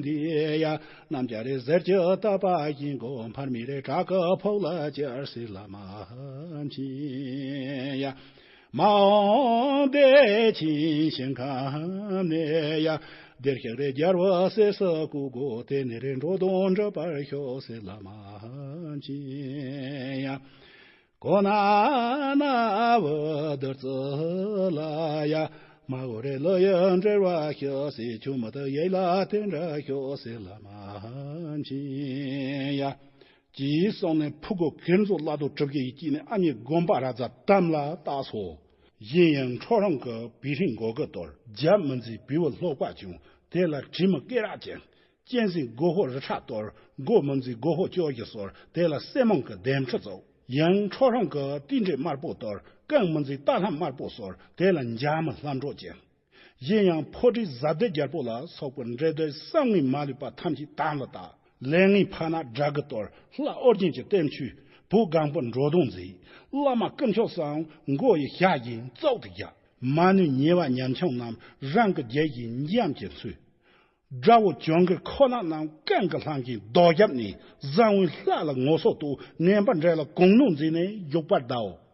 འདི་ཡ། གནམ་རྒྱ་རེ་ཟེར་གྱི་རྟ་པ་བཞིན་གོ། འཕར་མི་རེ་བྲག་གི་ཕོག་ལ་ཅར་སི་བླ་མ་ཆེ་ཡ། མ་འོངས་བདེ་ཆེན་ཞིང་ཁམས་ནས་ཡ། བདེར་གཤེགས་རེ་རྒྱལ་བ་སྲས་སུ་བཀོད་དགོས། དེ་ནས་རེ་འགྲོ་དོན་འགྲུབ་པར་ཤོག་སྲས་བླ་མ་ཆེ་ཡ། གོ་ན་ན་བུ་བདུད་རྩི་ལ་ཡ། མ་འོ་རེ་ལོ་ཡ་འབྲེལ་བ་ཤོག་སྲས། ཆུ་མོ་དུ་ཡེ་ལ་དེ་འདྲ་ཤོག་སྲས་བླ་མ་ཆེ་ཡ། ཅིའི་སོང་ནས་ཕུ་གུ་གེར་མཛོ་བླ་རྡོ་གྲུབ་ཀྱི་ཡིད་ཀྱིས་ནས་ཨ་མྱེས་དགོན་པ་ར་ཛ་དམ་ལ་བཏགས་སོ། གཞན་ཡང་ཁྲོ་རང་གི་བི་ཧྲིང་མགོ་གི་གཏོར། རྒྱབ་མི་འཛིན་བེའུ་ལྷོག་པ་བྱུང་། དེ་ལ་དྲི་མི་སྐེ་རགས་ཅན། གཅན་གཟན་མགོ་ཕོ་རི་ཁྲ་གཏོར། མགོ་མི་འཛིན་མགོ་ཕོ་ཅོ་གི་གསོར། དེ་ལ་སྲེ་མོང་གི་གདན་ཁྲི་གཙོ། ཡང་ཁྲོ་རང་གི་ཏི་འདྲེ་དམར་པོ་གཏོར། རྐང་མི་འཛིན་རྟ་ལྷམ་དམར་པོ་གསོར། དེ་ལ་འཇའ་མི་ལྷམ་སྒྲོག་ཅན། གཞན་ཡང་ཕོ་བྲིས་གཟའ་ཟླ་རྒྱལ་པོ་ལ་སོགས་པའི་འདྲེ་སྡེ་བསམ་ངན་མ་ལུས་པ་ཐམས་ཅད་དམ་ལ་བཏགས། ལས་ངན་ཕ་ན་དགྲ་གི་གཏོར། ལྷ་ཨོ་རྒྱན་གྱི་རྟེན་མཆོད། བུ་སྒང་པོ་འགྲོ་དོན་མཛད། བླ་མ་སྐུ་མཆོག་གསུམ་མགོ་ཡི་ཞགས་ཀྱིས་བཙུགས་ཏེ་རྒྱ། མ་ནུས་ཉེས་པ་ཉམ་ཆུང་རྣམས་རང་གི་རྒྱལ་གྱི་འཇམ་གྱི་ཚུལ། དགྲ་བོ་གྱོང་གི་ཁོ་ན་རྣམས་གང་གི་ལྷང་གིས་ལྡོག་རྒྱབ་ནས། བཟང་བོའི་ལྷ་ལ་ངོ་སོ་བསྟོད། ངན་པ་འདྲེ་ལ་གོང་ནོ་མཛད་ནས་མགྱོགས་པར་བདའོ།